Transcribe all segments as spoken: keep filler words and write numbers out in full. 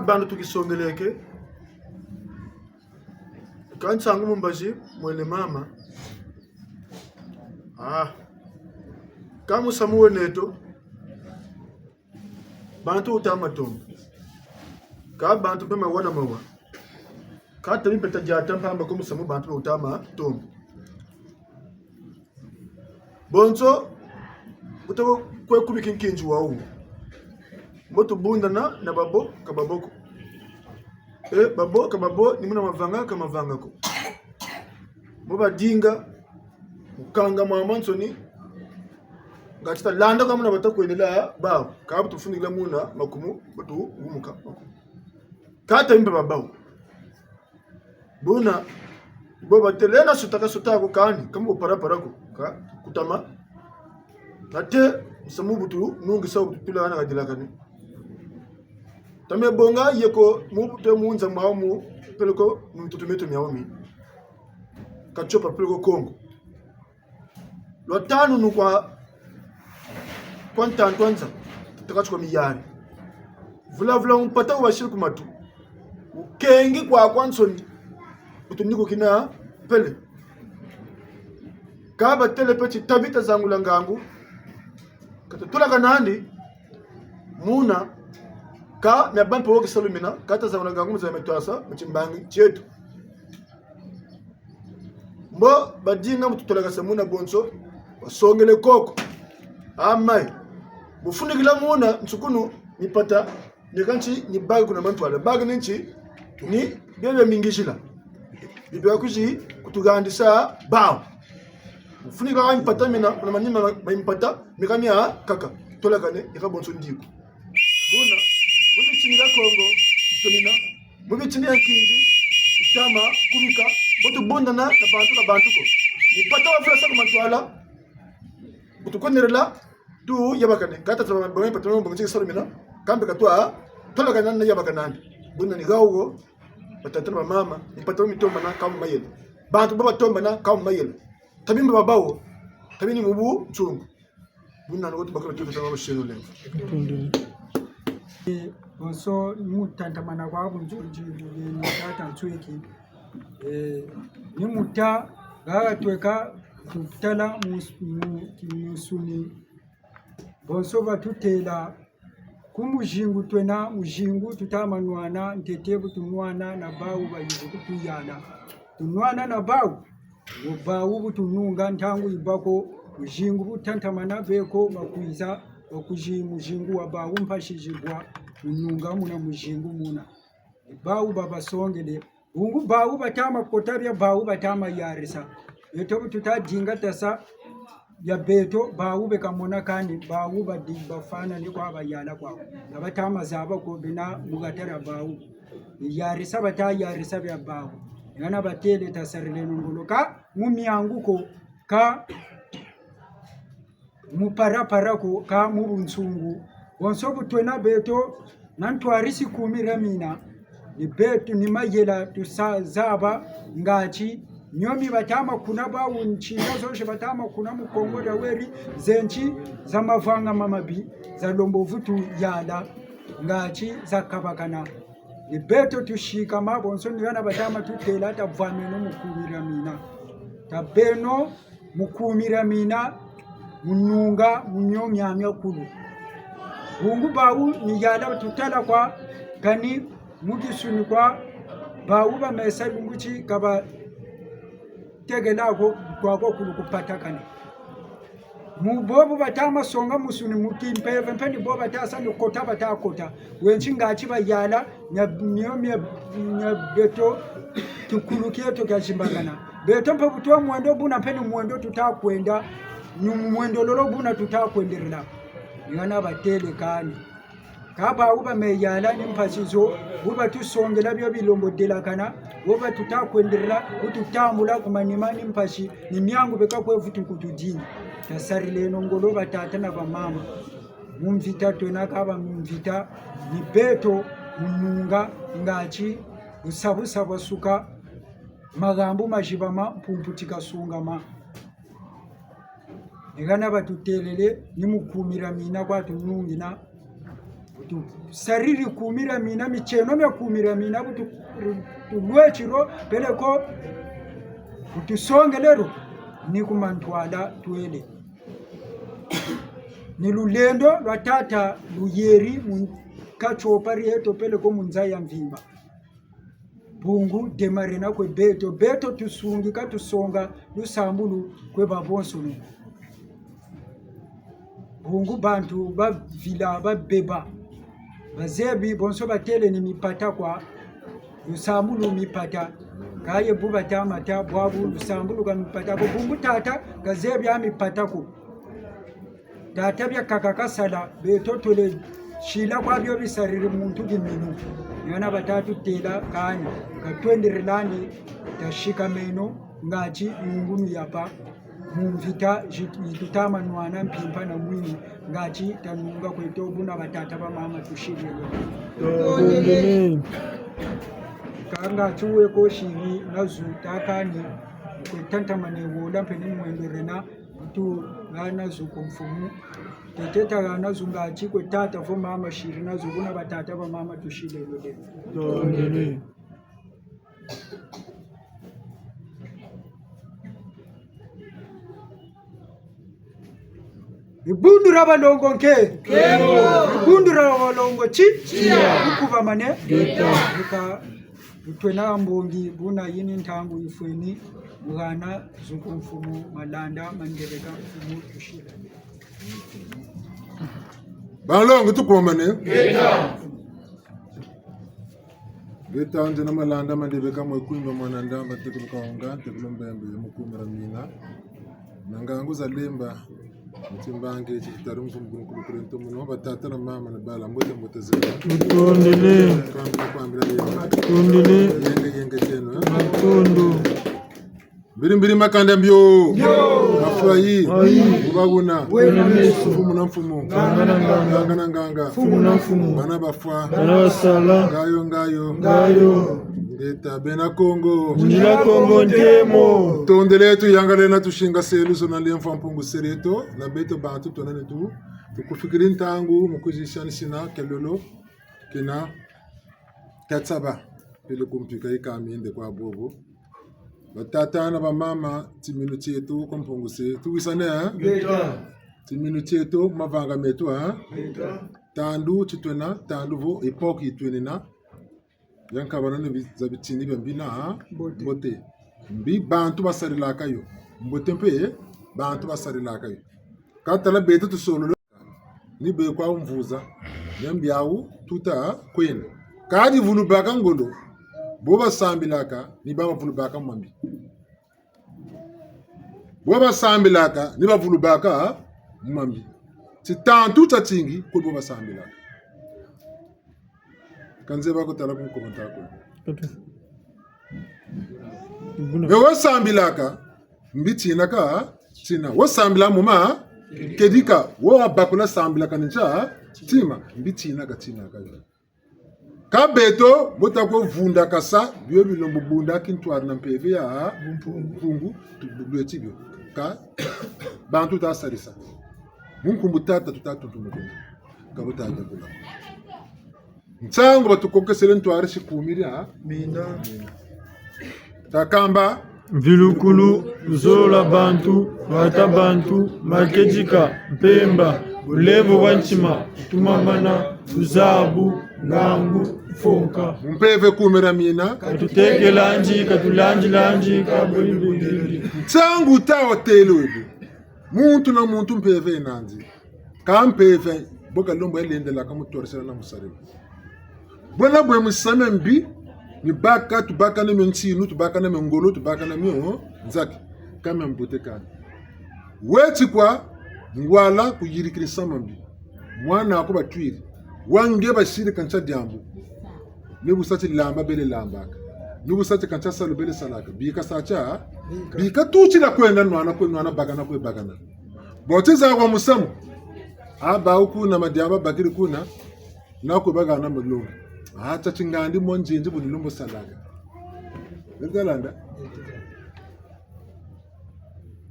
Bantu tukisongeleke. Ka nsangu mu mbazi, mwene mama. Ah. Ka musamu weneto. Bantu wuta ma tomba. Ka bantu mpe mawa na mawa. Ka tabi mpe ta diata mpamba ko musamu bantu wuta ma tomba. Bonso, bu ta kwe kubika nkinzi wawu. Mbo tubundana na babo, ka babo ko. E, babo, ka babo, ni muna mavanga, ka mavanga ko. Mbo badinga, mu kanga mwa mansoni, ngati ta landa ka muna bata kwendela bawu, ka bu tufundikila muna makumu, bu tu wumuka makumu. Ka tabi mpe babawu. Buna, bo batele na suta ka suta ko kani, ka mu para para ko, ka kutama. Tate, musamu bu tunungisa bu tutula kana kadilakane. Tame bonga yeko mu bute mu nza mwamu peleko mu mitutu mieto miawu mi. Ka tiopa peleko Kongo. Lwa tanu nu kwa, kwa ntantu a nza, takati kwa miyari. Vula vula mpata wubasiri ku matu. Wukengi kwa kwa nsoni. Wutu ni ku kina pele. Ka batele pe ti tabi ta zangula ngangu. Ka tutula kanandi. Muna. Ka mia bampe wo kisalu mina. Ka ta zangula ngangu mu za mitwasa. Mu timbangi tieto. Mbo badinga mu tutolakasa muna bonso, basongele koko. Amai. Bufundikila muna nsukunu ni pata, ni kanti ni bagi kuna mantwala. Bagi ni nti, ni bebe mingizila. Bibi akuzi kutugandisa bawu. Bufundikila wa mpata mina, kuna manima ma mpata, mika mia kaka. Tolakane, ika bonso ndiku. Buna, mu bitini bia Kongo, tonina, mu bitini bia nkinzi, tama, kubika, bu tubundana na bantu ka bantu ko. Ni pata wa fula sa ku mantwala, bu tukwenerela, tuyabakane. Ka ta zaba bambe pata wa mbongo tiki salu mina, kambe ka twa, tolakana na yabakana nandi. Buna ni gawo, batata na bamama, ni pata wa mitombana, ka mu mayela. Bantu ba batombana, ka mu mayela. Tabi mba babawo, tabi ni mu bunsungu. Buna ni ko tubakala tuta tama bashenu lemvo. Eh, bonso, ni mu tantamana kwa bunzonzi, ni tata Nsweki. Eh, ni mu ta, gaga tweka, tutala mus-, mu-, musuni. Bonso batutela, ku muzingu twena, muzingu tuta ma nwana, ntete bu tunwana na bawu bayizi kutuyala. Tunwana na bawu, wo bawu bu tununga ntangu yibâ ko, muzingu bu tantamana beko bakwiza, bakuzi muzingu wa bawu mpasi zibwa, mununga muna muzingu muna. Ni bawu babasongele, bungu bawu bata ma kota bia bawu bata ma yarisa. Beto bu tuta dinga tasa bia beto, bawu beka mona kani, bawu badi bafwanane kwa bayala kwaku. Ka bata ma zaba ko bena mu kati dia bawu. Ni yarisa bata yarisa bia bawu. Ngana batele tasarileno ngolo ka mu miangu ko ka mu para para ko ka mu bunsungu. Bonso bu twena beto na ntwarisi kumi dia mina, ni beto ni mayela tusa zaba ngati mio mi bata ma kuna bawu ntinda zozi bata ma kuna mu Kongo dia Weri, ze nti za mavanga mamabi, za lembo vutu yala ngati za kabakana. Ni beto tusikama, bonso ni hana bata ma tutela, tavwameno mu kumi dia mina. Tabeno mu kumi dia mina, mu nunga, mu mio miamia kulu. Bungu bawu ni yala tutala kwa, kani mu kisuni kwa, bawu bamesa lungu ti ka batekela ko, kwa ko kulu kupatakana. Mu bobo bata ma songa musuni mu kimpeve, mpe ni bobo bata sa ni kota bata kota. Wensi ngati bayala, mia, mio, mia, mia beto, kikulu kieto kia zimbakana. Beto mpe bu twa mwendo buna mpe ni mwendo tuta kwenda, ni mwendo lolo buna tuta kwenderela. Ni hana batele kani. Ka bawu bameyala ni mpasi zo, bu batusongela bio bilombo delakana, bu batuta kwenderela, bu tutambula ku manima ni mpasi, ni miangu beka kwe vutu kutudinga. Tasarileno ngolo batata na bamama. Mu mvita twena kaba mu mvita, ni beto mu nunga ngati busa busa bwasuka, mahambu mazibama, mpumpu ti kasungama. Ni hana batutelele, ni mu kumi dia mina kwa tunungina. Tusariri kumira mina, mitieno mia kumira mina, bu tu-, tulwetiro, peleko bu tusongelero, ni ku mantwala twele. Ni lulendo lwa tata luyeri mu katiopa dieto peleko mu nza ya mvimba. Bungu démarrer na kwe beto, beto tusungika tusonga lusambulu kwe babonsono. Bungu bantu bavila, babeba. Bazebi bonso batele ni mipata kwa, lusambulu mipata. Ka ye bu bata mata bwabu lusambulu ka mipata ko, bungu tata kazebi a mipata ko. Tata biakaka kasala, beto twele sila kwa bio bisariri muntu kiminu. Ni hana bata tutela kani, ka twendiri landi, tasikameno, ngati nungunu yapa, mu mvita, zi-, zi tutama nwana mpimpa na mwini, ngati tanunga kweto buna batata bamama tusiri. Tondele. Ka ngati we ko siri nazu takani, kwe tantamane wola mpe ni mwendo rena, Butu hana zu ku mfumu. Tete ta hana zu ngati kwe tata vo mama siri nazu buna batata bamama tusiri lelo. Tondele. Dibundu dia balongo nke. Nkembo. Dibundu dia balongo ti. Tiya. Bukubamane. Ngeta. Ngeta. Twena mbongi buna yi ni ntangu yifweni, mu hana zu ku mfumu, malanda ma ndebeka mfumu tusiri. Balongo tukomane. Ngeta. Ngeta, nzena malanda ma ndebeka mwe kwimba mwana ndamba, ntekulu Kahunga, ntekulu Mbembe, mu kumira mina. Na ngangu za lemba, mu timbangi ti tari mfumu kulu kulu kulu ntomono, batata na mama na bala, mbote mbote zena. Tutondele. Kwambila kwambila lelo. Tutondele. Yenge yenge tieno, eh? Matondo. Mbiri mbiri makanda mbio. Mbio. Mafwayi. Ayi. Mubabuna. Wena meso. Mfumu na mfumu. Nganga na nganga. Nganga na nganga. Mfumu na mfumu. Bana bafwa. Bana basala. Ngayo ngayo. Ngayo. Ngeta bena Kongo. Mundila Kongo nkemo. Tondele tuyangalele na tusinga selu zona lemfwa Mpungu Seleto, na beto bantu twena ni tu, tukufikiri ntangu mu kwizi sanisina kelolo, kena, katsaba, pele kumpika yi kami ende kwa bobo. Batata na bamama, timinu tieto, kwa Mpungu Se, tuwisane, eh? Ngeta. Timinu tieto, mavanga meto, eh? Ngeta. Tandu ti twena, tandu vo, époque yi twenina. Bia nkabana ni bi-, za bitini bia mbi na, ha? Mbote. Mbote. Mbi bantu basarilaka yo. Mbote mpe, bantu basarilaka yo. Ka tala beto tusololo, ni be kwa mvuza, ya mbiawu tuta kwenda. Kadi vulubaka ngolo, bo basambilaka, ni ba bavulubaka mambi. Bo basambilaka, ni bavulubaka mambi. Titantu tiatingi, kwe bo basambilaka. Ka nzeba ko tala ku nkomanta ko. Ok. Buna. Be wo sambilaka, mbi tina ka, tina. Wo sambila mu ma, kedika, wo wabakula sambilaka ni ntia, tima, mbi tina ka, tina ka. Ka beto, bo ta kwe vundakasa, bio bilombo bunda kintwari na mpeve ya, Mpungu, tu-, lweti bio. Ka, bantu ta sarisa. Mu nkumbu tata tuta tuntumukina. Ka bo ta yakula. Nsangu batukokesele ntwari si kumiri, ha? Mina. Takamba. Mvilukulu, luzolo lwa bantu, lwata bantu, makedika, mpemba, bulembo bwa ntima, tumamana, luzabu, ngangu, mfonka. Mpeve kumira mina. Katutekelandi, katulandilandi, kabweli bweli. Nsangu ta watelo ebe. Muntu na muntu mpeve nandi. Ka mpeve, bo kalombo yalendelaka mu twarisila na mu sarila. Bwena bwe mu sa mia mbi, mibaka, tubakana mio ntinu, tubakana mio ngolo, tubakana mio nzaki. Ka mia mbote kani. Weti kwa ngwala kuyirikiri sa mambi. Mwana'aku batwiri. Wa nge basiri ka ntia diambu. Ni bu sa ti lamba bele lambaka. Ni bu sa ti ka ntia salu bele salaka. Bika sa tia, bika. Bika tutila kwenda nwana kwe nwana, bakana kwe bakana. Bo ti za kwa musamu. A bawu kuna madiaba bakiri kuna. Na kwe bahana mulongi. A tia ti ngandi mo nzinzi bu ni lumbu salaka. Nzalanda.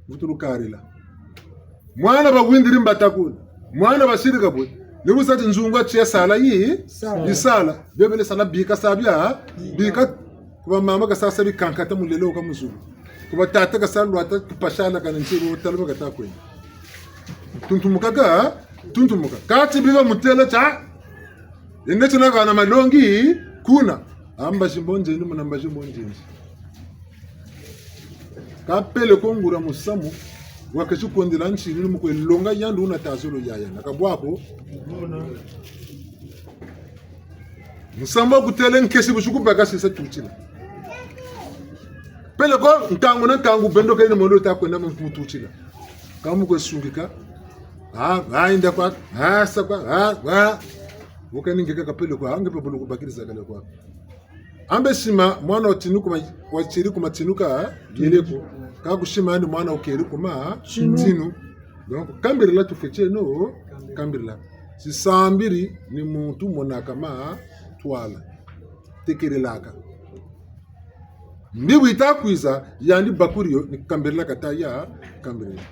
Vutulukarila. Mwana bawindiri mbata kuna. Mwana basiri kabwe. Ni bu sa ti nzungu tia sala yi, sala. Yi sala. Bebele sala bika sa bia, bika. Ku bamama ka sa sa bikankata mulele wo ka mu zulu. Ku batata ka sa lwata kipashala kana ntie bo tala ba kata kwenda. Tuntumuka ka, tuntumuka. Kati biba mutela tia, yende tina kana malongi, kuna. A mbazi mbonzendi, muna mbazi mbonzendi. Ka pele ko nguria musamu, waketi kondela ntini ni mu kwe longa yandi wuna ta zolo yaya, na kabwa ko. Musamu wa kutele nkesi bu si ku baka sisa tutila. Pele ko ntangu na ntangu bendo kene mondo ta kwenda mu tutila. Ka mu kwe sungika. Ah, ah, inda kwa, ah, sa kwa, ah, ah. Wuka ni nge ka pele ko, ah, nge pe bulu ku bakiri zakale kwa. A mbe sima, mwana wa tinu ku ma-, wa tiri ku matinu ka yele ko. Ka ku sima yandi mwana wukeri ku matinu. Donc, kambirila tufweti eno, kambirila. Tisambiri ni muntu monaka matwala. Tekelelaka. Mbi bu yita kwiza, yandi bakuri yo, ni kambirila kata ya, kambirila.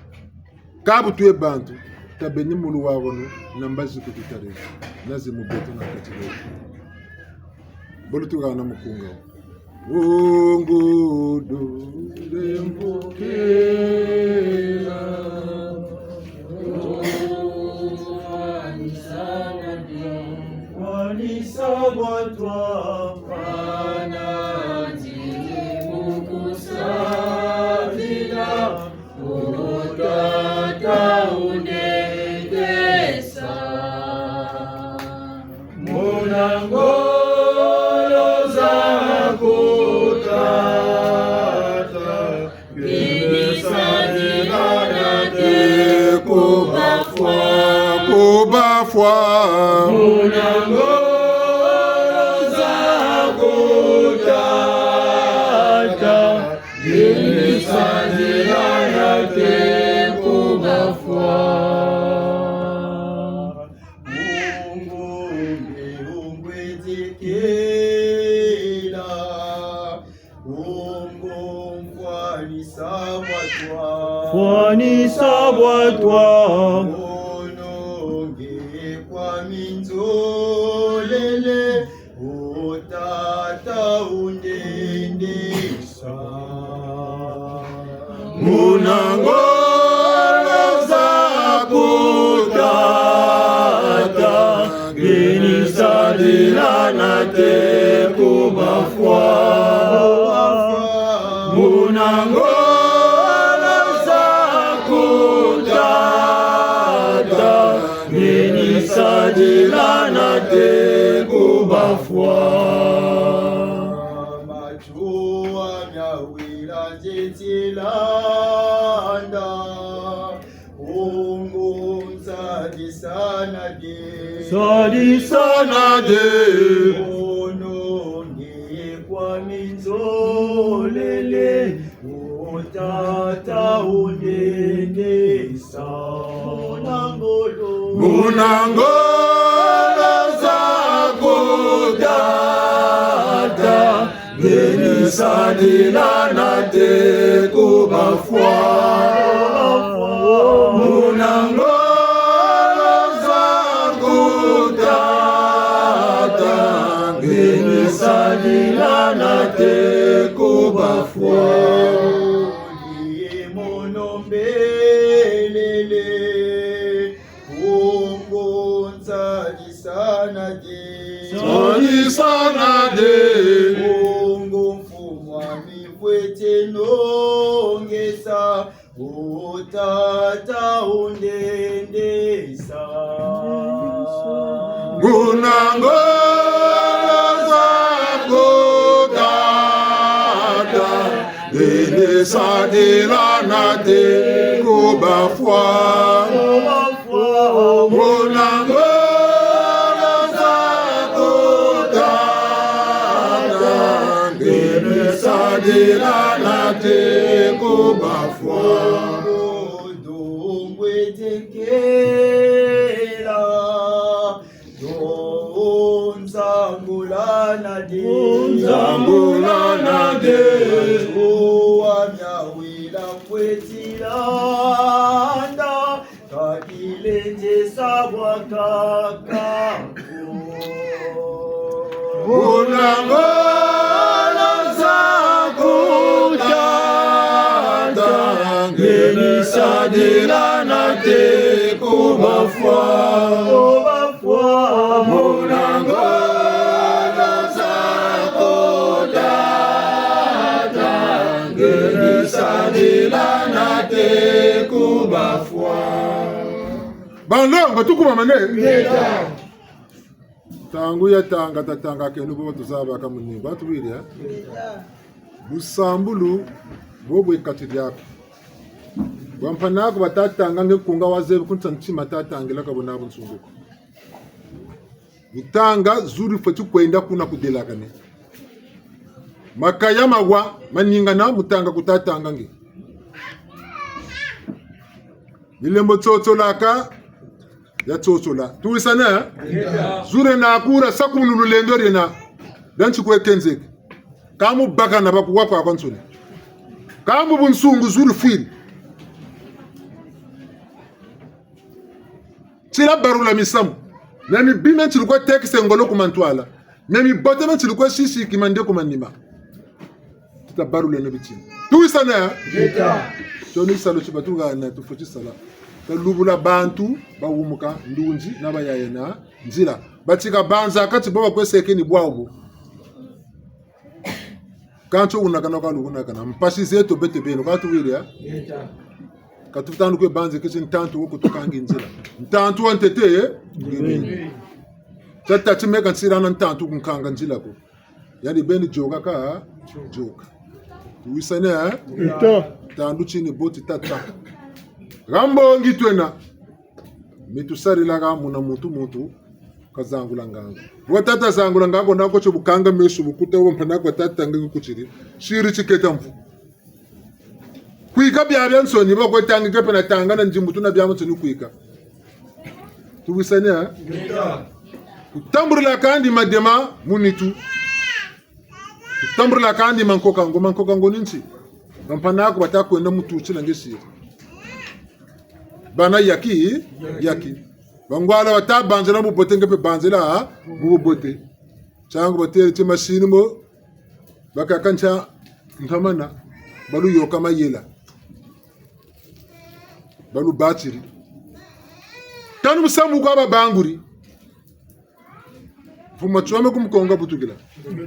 Ka bu twe bantu, tabeni mulu wa wunu, na mbazi ku tutari, na zi mu beto na kati beto. Bulu tu hana mukunga. Wungu du lemvokela. Wanisa bwa twa. Wana nzili mu ku sambila. O Tata wundendesa. Muna ngolo za ku Tata. Bini sa dilana te ku bafwa, ku bafwa. Muna ngolo za ku Tata. Bini sa dilana te ku bafwa. Wungu mbi wungu ezikila. Wungu mfwanisa bwa twa. Mfwanisa bwa twa. Wono nge kwa minzolele. O Tata wundendesa. Muna ngolo za ku Tata. Bini sa dilana te ku bafwa. Muna ngolo za ku Tata. Bini sa dilana te ku bafwa. Matsoa miawila nzeti landa. Wungu nsadisana de. Nsadisana de. Wono nge kwa minzolele. O Tata wundendesa. Muna ngolo. Muna ngolo za ku Tata. Bini sa dilana te ku bafwa. Muna ngolo za ku Tata. Bini sa dilana te ku bafwa. Mono mbelele, wungu nsadisana de. Nsadisana de. Wungu mfumu wa mifwete nongesa. O Tata wundendesa. Muna ngolo za ku Tata. Bini sa dilana te ku bafwa. Muna ngolo za ku Tata. Bini sa dilana te ku bafwa. Dungwe tekela, do nzangulana de. Nzangulana de. Uwa miawila kweti landa, kakile Buna ngolo za ku tata, nge ni sadila nate ku bafwa. Buna ngolo za ku tata, nge ni sadila nate ku bafwa. Banlongo, tukumamane. Ngeta. Ntangu ya tanga, tatangakeno bo tuzabaka mu nima. Batuwiri, eh? Ngeta. Lusambulu, bo bwe kati diaku. Bwa mpangi'aku batatanga nge nkunga wazebi ku nsa ntima tatangila ka bo na bunsungu ko. Lutanga, zu lufweti kwenda kuna kudelakane. Makaya mawa, maningana, mu tanga kutatanga nge. Milembo tsotsolaka, ya tsotsola. Tuwisane, eh? Zu lwena kura sa ku lulendo lwena. Danti kwe kenzeke. Ka mu bakana bakuwa kwakwansoni. Ka mu bunsungu zu lufwiri. Tila barula misamu. Mia mibi mia nti lukwe tekise ngolo ku mantwala. Mia mibote mia nti lukwe sisiki mande ku manima. Tuta baruleno bitini. Tuwisane, eh? Ngeta. Tio ni salu ti batuhana tufweti sala. Talubula bantu, bawumuka, ndunzi, na bayaya na nzila. Batika banza kati bo bakwe seke ni bwabu. Kansi wunakana kwa lukunakana. Mpasi zeto beto beno, ka tuwiri, eh? Ngeta. Ka tutandu kwe banze keti ntantu wo kutukangi nzila. Ntantu wa ntete, eh? Ngeni. Tata ti meka nsila na ntantu kunkanga nzila ko. Yandi beni dioka ka, dioka. Tuwisane, eh? Ngeta. Tandu tini boti tata. Gambo ngi twena. Mi tusarilaka muna muntu muntu kazangula ngangu. Bwa tata zangula ngangu nako tio bukanga meso bukuta wo mpangi'aku tata nge kutiri. Siri tiketa mvu. Kwika biabiansoni, bakwe tangika mpe na tanga na nzimbutu na biabiansoni kwika. Tuwisane, eh? Ngeta. Kutambulila kandi madema mu nitu. Kutambulila kandi mankoka ngo, mankoka ngo ni nti? Bampangi'aku bata kwenda mu tuti na nge siri. Bana yaki, yaki. Bangwala bata banzila mu bubote nge mpe banzila mu bubote. Ntiangu batele ti masini mo, bakaka ntia ntamana, baluyoka mayela. Balubatiri. Tanu musamu kwa babanguri. Mfumu Matsoua me ku Mukongo butukila.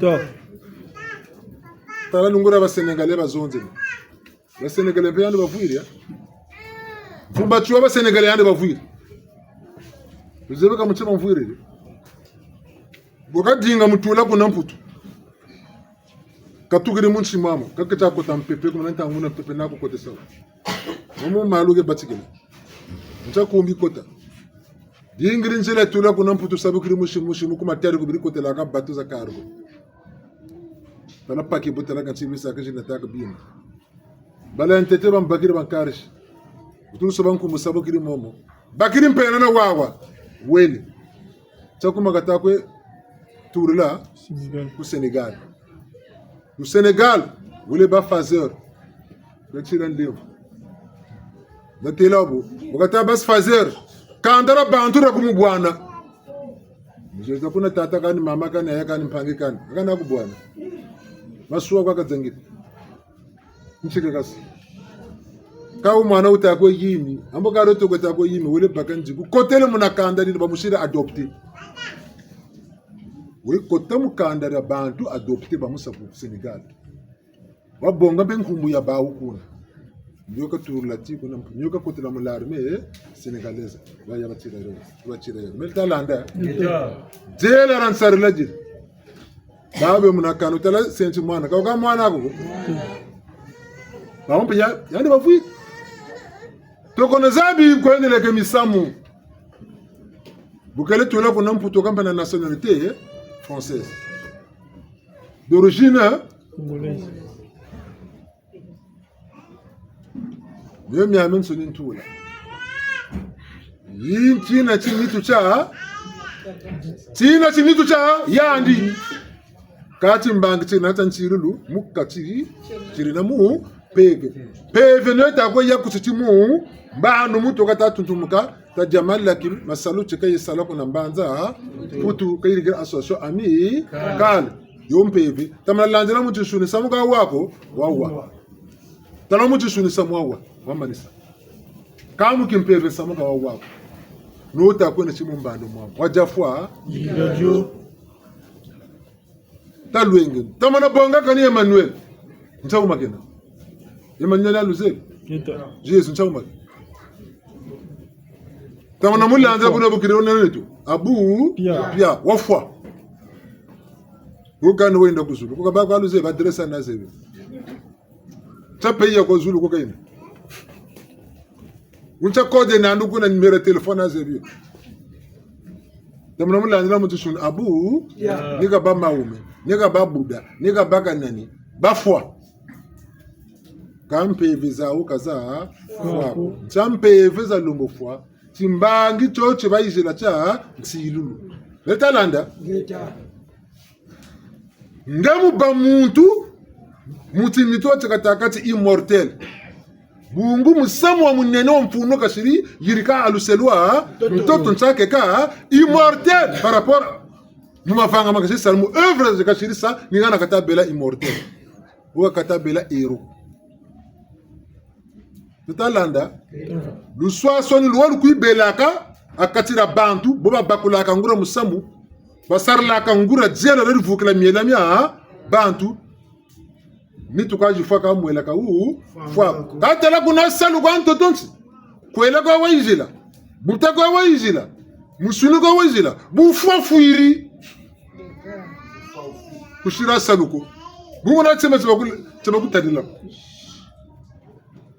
To. Tala lungula ba Sénégalais bazonzele. Ba Sénégalais mpe yandi bavwiri, ya? Mfumu Matsoua ba Sénégalais yandi bavwiri. Luzebi ka mutima mvwiri. Bwa kadinga mu tula kuna Mputu. Katukiri mu nsi mwamu, kaketi kota mpepe, kuna ntangu na mpepe na kukotesa. Momo malu ke batikila. Ntia kumbi kota. Dingiri nzila tula kuna Mputu sabukiri musi, musi, mu ku matari kubiri kotelaka bateau za cargo. Tala paki butala kansi bisa kaji na taka bima. Bala ya ntete bambakiri bankarisi. Butulu soba nkumbu sabukiri momo. Bakiri mpena na wawa. Wele. Tia kuma kata kwe tulila Sénégal. Ku Sénégal. Ku Sénégal, wele ba phaseur. Kwe tila ndevo. Natela bo. Wakata bas phaseur. Kanda dia bantu dia kumubwana. Mzeza kuna tata kani, mama kani, yaya kani, mpangi kani. Kana kubwana. Masuwa kwa kazangiti. Ntsike kasi. Ka wu mwana wuta kwe yimi. Ambo ka loto kwe ta kwe yimi. Wele baka nziku. Kotele muna kanda dina bamusiri adopté. We kota mu kanda dia bantu adopté bamusa ku Sénégal. Wabonga mpe nkumbu ya bawu kuna. Nioka tulati kuna mpu-, nioka kotela mu l'armée, eh, sénégalaise. Waya batira yo, batira yo. Mele talanda. Ngeta. Zela ransari la jiri. Babe muna kanu tala senti mwana. Ka wuka mwana ko. Bawu mpe ya, yandi bavwi. Toko na zabi kwendeleke misamu. Bu kele tula kuna Mputu kampe na nationalité, eh, française. D'origine, eh? Congolaise. Mio miamiansoni ntula. Yi ntina ti nitu tia, ntina ti nitu tia yandi. Kati mbangi tina tia nsilulu, mu kati, tiri na mu, mpeve. Mpeve no yita kwe ya ku titi mu, mbanu muntu kata tuntumuka, Tadia Malaki, masalu ti ka yisala kuna mbanza Mputu, ka yirikiri association Amicale. Yo mpeve. Tamana landila mu tinsuni, samu ka wa ko, wawa. Tala mu tinsuni, samu wawa, wamanisa. Ka mu kimpeve, samu ka wa wa ko. Nota kwena ti mu mbandu mwamu. Wadia fwa. Talwenge. Tamana bonga kani Emmanuel. Ntia wuma kena. Emmanuel aluzebi. Yesu ntia wuma kena. Tamana mulanza kuna bukiri ona neto. Abu. Pia. Pia. Wafwa. Wukani wenda ku zulu. Kuka ba kwa luzebi, adresse na zebi. Ntia pays ya kwa zulu ko kayina. Wuntia code na ndu kuna numéro téléphone azebi. Tamana mulandila mu tinsuni Abu, ni ka ba Mahomet, ni ka ba Bouddha, ni ka ba ka nani, bafwa. Ka mpeve zawu ka za fwa ko. Ntia mpeve za lembo fwa, timbangi tio ti bayizila tia nsilulu. Leta landa? Leta. Nge mu bâ muntu, mu ti nitu ti katâka ti immortel. Bungu musamu wa munene wa mfunu kasiri yirika ha luselu lwa ntoto ntia keka immortel par rapport mu mavanga ma kasiri sala, mu œuvre zi kasiri sa, ni hana kata bela immortel. Wa kata bela héros. Tuta landa. Luswaswani lwa lukwe belaka ha kati dia bantu, bo babakulaka nguria musamu, basarilaka nguria diela dia divukila miela mia bantu. Nitu ka zifwa ka mwela ka wu fwa ko. Ka tala kuna salu kwa ntoto nti. Kwela kwa wayizila. Buta kwa wayizila. Musuni kwa wayizila. Bu fwa fwiri. Kusila salu ko. Bu mona tima tima ku-, tima kutadila.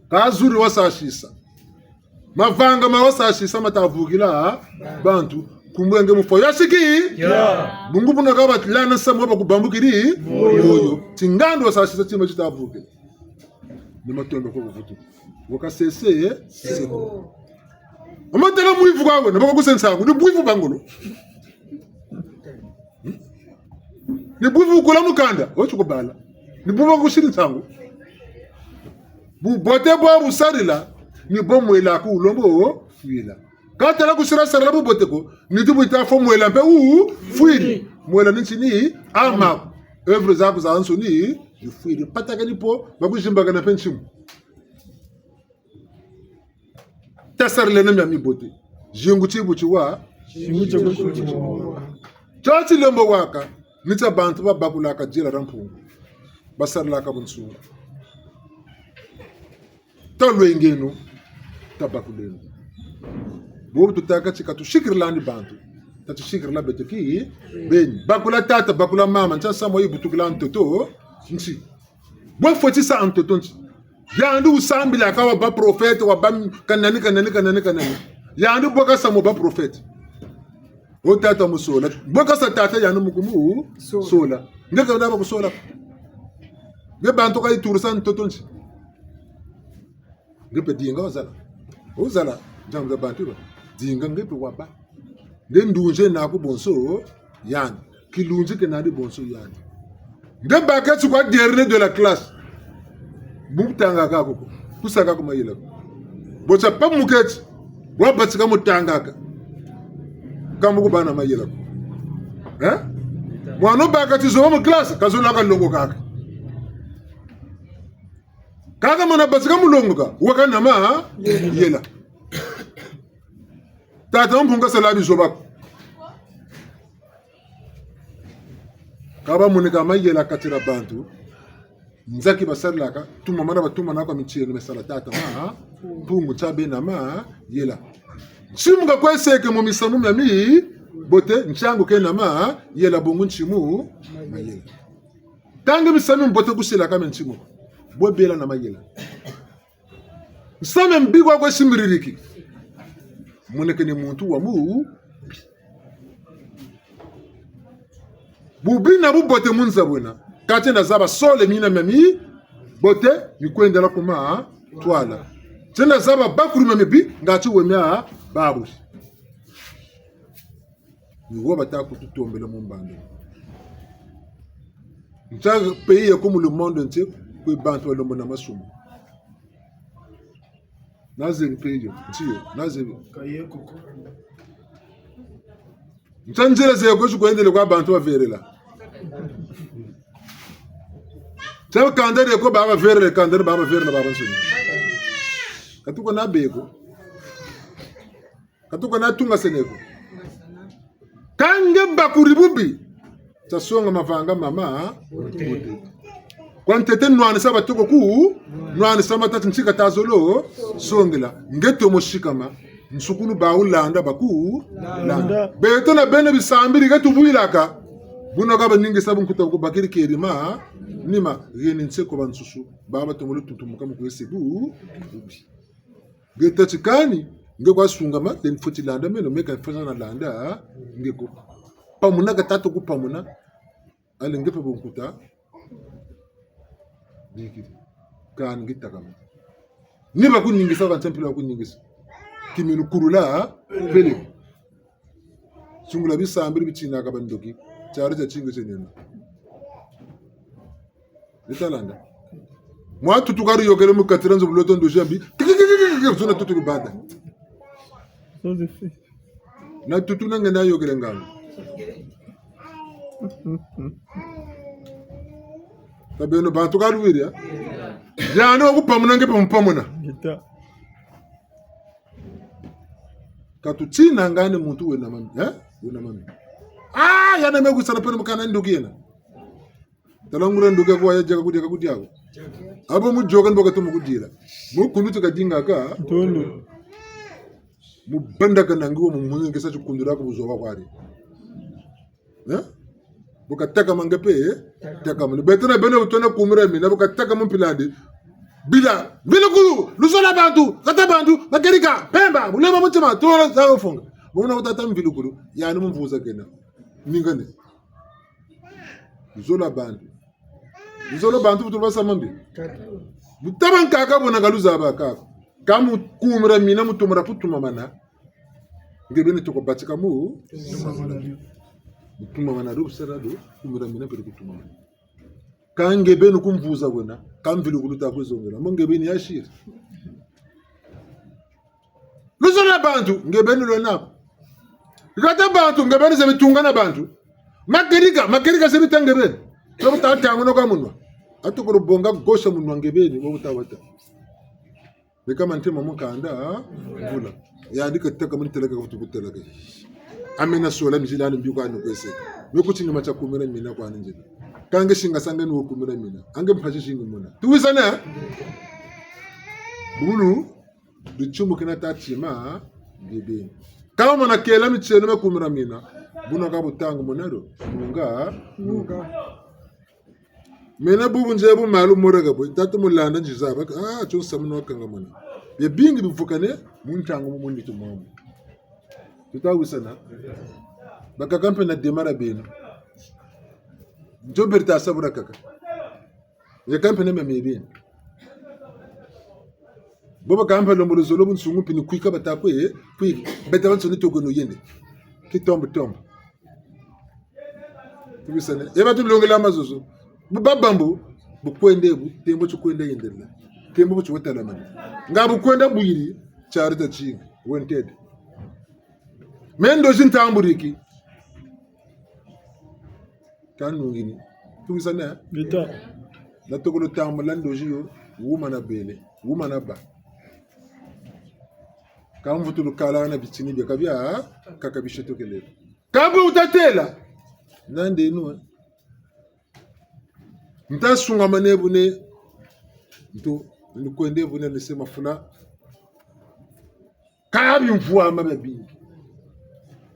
Ka zuri wasasisa. Mavanga ma wasasisa mata vukila bantu. Nkumbu ya nge mu fwa. Ya siki? Ya. Bungu buna ka batilana samu wa bakubambukiri moyo. Ti ngandu wasasisa tima tita vukila. Ni matondo kwa kuvutu. Waka sese, eh? Seko. Amatala mwivu kwa wena, baka kuse nsangu. Ni bwivu bangolo. Ni bwivu kula mukanda, wo ti kubala. Ni bwivu kusiri nsangu. Bubote bwa busarila, ni bo mwela ku lombo fwila. Ka tala kusila sarila bubote ko, nitu bu yita fwa mwela mpe wu fwiri. Mwela ni ntini, ama. Œuvre zaku zazansoni zifwiri. Patakani po, bakuzimbakana mpe ntimu. Tasarileno mia mibote. Zingu ti bu tiwa. Zingu ti bu tiwa. Tio ti lembo waka, ni tia bantu babakulaka diela dia Mpungu. Basarilaka bunsungu. Talwengeno, tabakuleno. Bobu tutâka ti ka tusikirila ni bantu. Tatusikirila beto ki beni. Bakula tata, bakula mama, ntia samu wa yibutukila ntoto nti. Bwe fweti sa ntoto nti. Yandi wusambilaka wabâ prophète, wabâ kanani, kanani, kanani, kanani. Yandi bwe kasa mu bâ prophète. Wo tata musola. Bwe kasa tata yandi mu kumu sola. Nge ka wuna bakusola. Nge bantu ka yiturisa ntoto nti. Nge mpe dinga wazala. Wuzala, nzambi za bantu ba. Dinga nge mpe wabâ. Nge ndunzi naku bonso yandi. Kilunzi kena nandi bonso yandi. Nge baketi kwa dernier de la classe. Bu tangaka ko. Kusaka ko mayela ko. Bo tia pa muketi. Wabatika mu tangaka. Ka mu kubâ na mayela ko. Eh? Mwana baketi zoba mu classe, kazolaka longo kaka. Kaka mwana batika mu longoka, waka na mayela. Tata Mpungu kasala bizoba ko. Ka bamoneka mayela kati dia bantu, nzaki basarilaka, tuma mana batuma na kwa mitieno mesala tata ma, Mpungu ntia bena mayela. Ntimu ka kwe seke mu misamu mia mibote, ntiangu kena mayela bungu ntimu mayela. Ka nge misamu mbote kusilaka me ntimu ko. Bwe bela na mayela. Nsamu mbi kwa kwe simbiririki. Monekene muntu wa mu. Bubi na bubote mu nza bwena. Ka tienda zaba sole mina mia mibote, mi kwendela ku matwala. Tienda zaba bakulu mia mibi, ngatu we mia babu. Ni wo bata kututombela mu mbandu. Nta pays ya ko mu le monde entier, kwe bantu balomba na masumu. Nazebi mpe yo, nti yo, nazebi. Ntia nzila ze kwe si kwendele kwa bantu baverela. Ntia kanda die ko babaverela, kanda die babaverela babansoni. Ka tuka na beko. Ka tuka na tungasene ko. Kâ nge bakuri bubi. Tia songa mavanga mama. Kwa ntete nwanisa batoko ku, nwanisa matati ntika ta zolo, songela. Nge tomo sikama, nsukulu ba wulanda baku, landa. Beto na beno bisambiri ke tubwilaka. Buna ka baningisa bunkuta ku bakiri keri ma, nima, geni nseko bansusu, baba tomo lutuntumuka mu kwese bu, bubi. Nge tâ ti kani, nge kwa sungama, then fweti landa meno, me ka fweti na landa, nge ko. Pamuna ka tatu ku pamuna, ale nge pe bunkuta, bikiri. Kani nge takama. Ni bakuningisa, bantia mpila bakuningisa. Kiminu kulula, pele. Sungula bisambiri bitinaka bandoki. Tiari tia tingi tienena. Ni ta landa. Mwa tutu kari yokele mu kati dia nzo bu loto ndozi ya mbi. Kikikikiki, zona tutu lubanda. Na tutu na nge na yokele nganga. Tabeno bantu ka luwiri, eh? Yandi wa kupamuna nge pe mu pamuna. Ngeta. Ka tutina ngani muntu wena mami, eh? Wena mami. Ah, yandi me kusala pele mu kana ndoki yena. Tala nguria ndoki ya kwa ya diaka kudia ka kudia ko. Abo mu dioka ni bo katomo kudila. Mu kundu ti kadingaka. Ntondo. Mu bandaka na nge wo mu munzu nge sa ti kundula ko buzoba kwari. Eh? Bu katakama nge pe, eh? Takama. Ni beto na beno bu twena kumira mina, bu katakama mpila'andi. Bila, mvilukulu, luzolo lwa bantu, kata bantu, makedika, mpemba, bulema mutima, tola za kufunga. Muna kutata mvilukulu, yandi mu mvuza kena. Ningane. Luzolo lwa bantu. Luzolo lwa bantu bu tubasa mambi. Bu taba nkaka buna ka luzaba kaka. Ka mu kumira mina mu tumura kutumamana. Nge beni toko batika mu. Mu tumamana do, bu sala do, kumira mina pele kutumamana. Ka nge beni ku mvuza wena, ka mvilukulu ta kuzongela. Mo nge beni ya siri. Luzolo lwa bantu, nge beni lwena ko. Kata bantu, nge beni zebi tunga na bantu. Makedika, makedika zebi ta nge beni. Tobu ta tanguna kwa munwa. Atu kulu bonga gosha munwa nge beni, wo bu ta wata. Bika mante ma mukanda, mvula. Yandi katakama ntelaka ka futu kutelaka. Amena sola mizila ni mbi kwani kwese. Me kuti ni matia kumira mina kwani nzila. Ka nge singa sanga ni wo kumira mina. A nge mpasi zingi mona. Tuwisane? Bunu, ditsumbu kina ta tima, nge beni. Ka mona kela mitieno me kumira mina. Buna ka bu tanga mona do. Nunga, nunga. Mena bubu nze bu malu morega bo, tatu mu landa nzi zaba, ah, tio nsamu no kangamana. Bia bingi bivukane, mu ntangu mu nitu mwamu. Tuta wisana. Bakaka mpe na demara beno. Nzo beri ta sabura kaka. Ye kampe na meme beno. Bo bakaka mpe lombo luzolo bunsungu mpe ni kwika bata kwe, kwika. Beta bansoni toko no yende. Kitombo tombo. Tubisane. E batulongela mazozo. Bu babambu, bu kwenda bu, tembo ti kwenda yendelela. Tembo bu ti watalamana. Nga bu kwenda bwiri, tiari ta tinga, wentede. Me ndozi ntamburiki. Ka nungini. Tubisane. Ngeta. Na tokolo tambula ndozi yo, wumana bele, wumana ba. Ka mvutulu kala na bitini bia kabia, kaka bishetokele. Ka bu wuta têla. Nandi eno, eh. Nta sungamane bu ne. Nto, ni kwenda bu ne ni se mafula. Ka bimvwama bia bingi.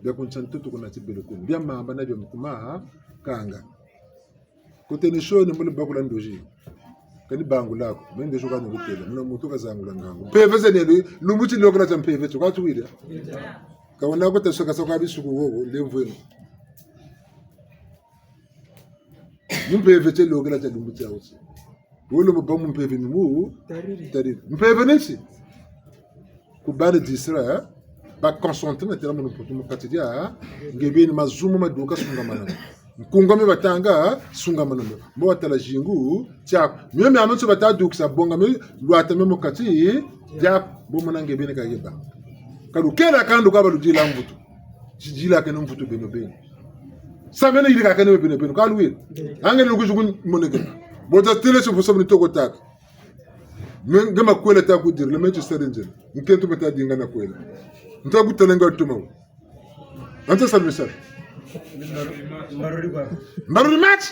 Bia ku ntia ntoto kuna tibele kuna. Bia mamba na bia mukuma, kanga. Kote ni sioni mu lubakula ndozi. Kani bangula ko, me ndozi kani kutêla, muna muntu kazangula ngangu. Mpeve ze nelo, lumbu ti lokela tia mpeve tio, ka tuwiri. Ka wuna ko ta soka soka bisuku wowo, lemvweno. Mu mpeve tie lokela tia lumbu tia wuti. Wolo mu ba mu mpeve ni mu, tariri. Tariri. Mpeve ni nsi. Ku bana disra, eh? Ba concentré na tela mu lumputu mu kati dia, eh? Nge beni mazumu maduka sungamana. Nkunga mi batanga, sungamana mio. Mbo watala zingu tiaku. Mio miamiansoni bata dukisa, bonga mio, lwata mio mu kati tiaku. Bo mona nge beni ka yeba. Ka lukela kandu ka baludila mvutu. Zidila kene mvutu beno beni. Sa mene yirika kene beno beni. Ka luwiri. Ange ni lukuzuku moneke. Bo ta tele se posa ni toko taka. Me nge makwela ta kudiri, le me ti sere nzela. Nkento bata dinga na kwela. Nta kutala nga tuma. Anta salu ni salu. Mbaruri match.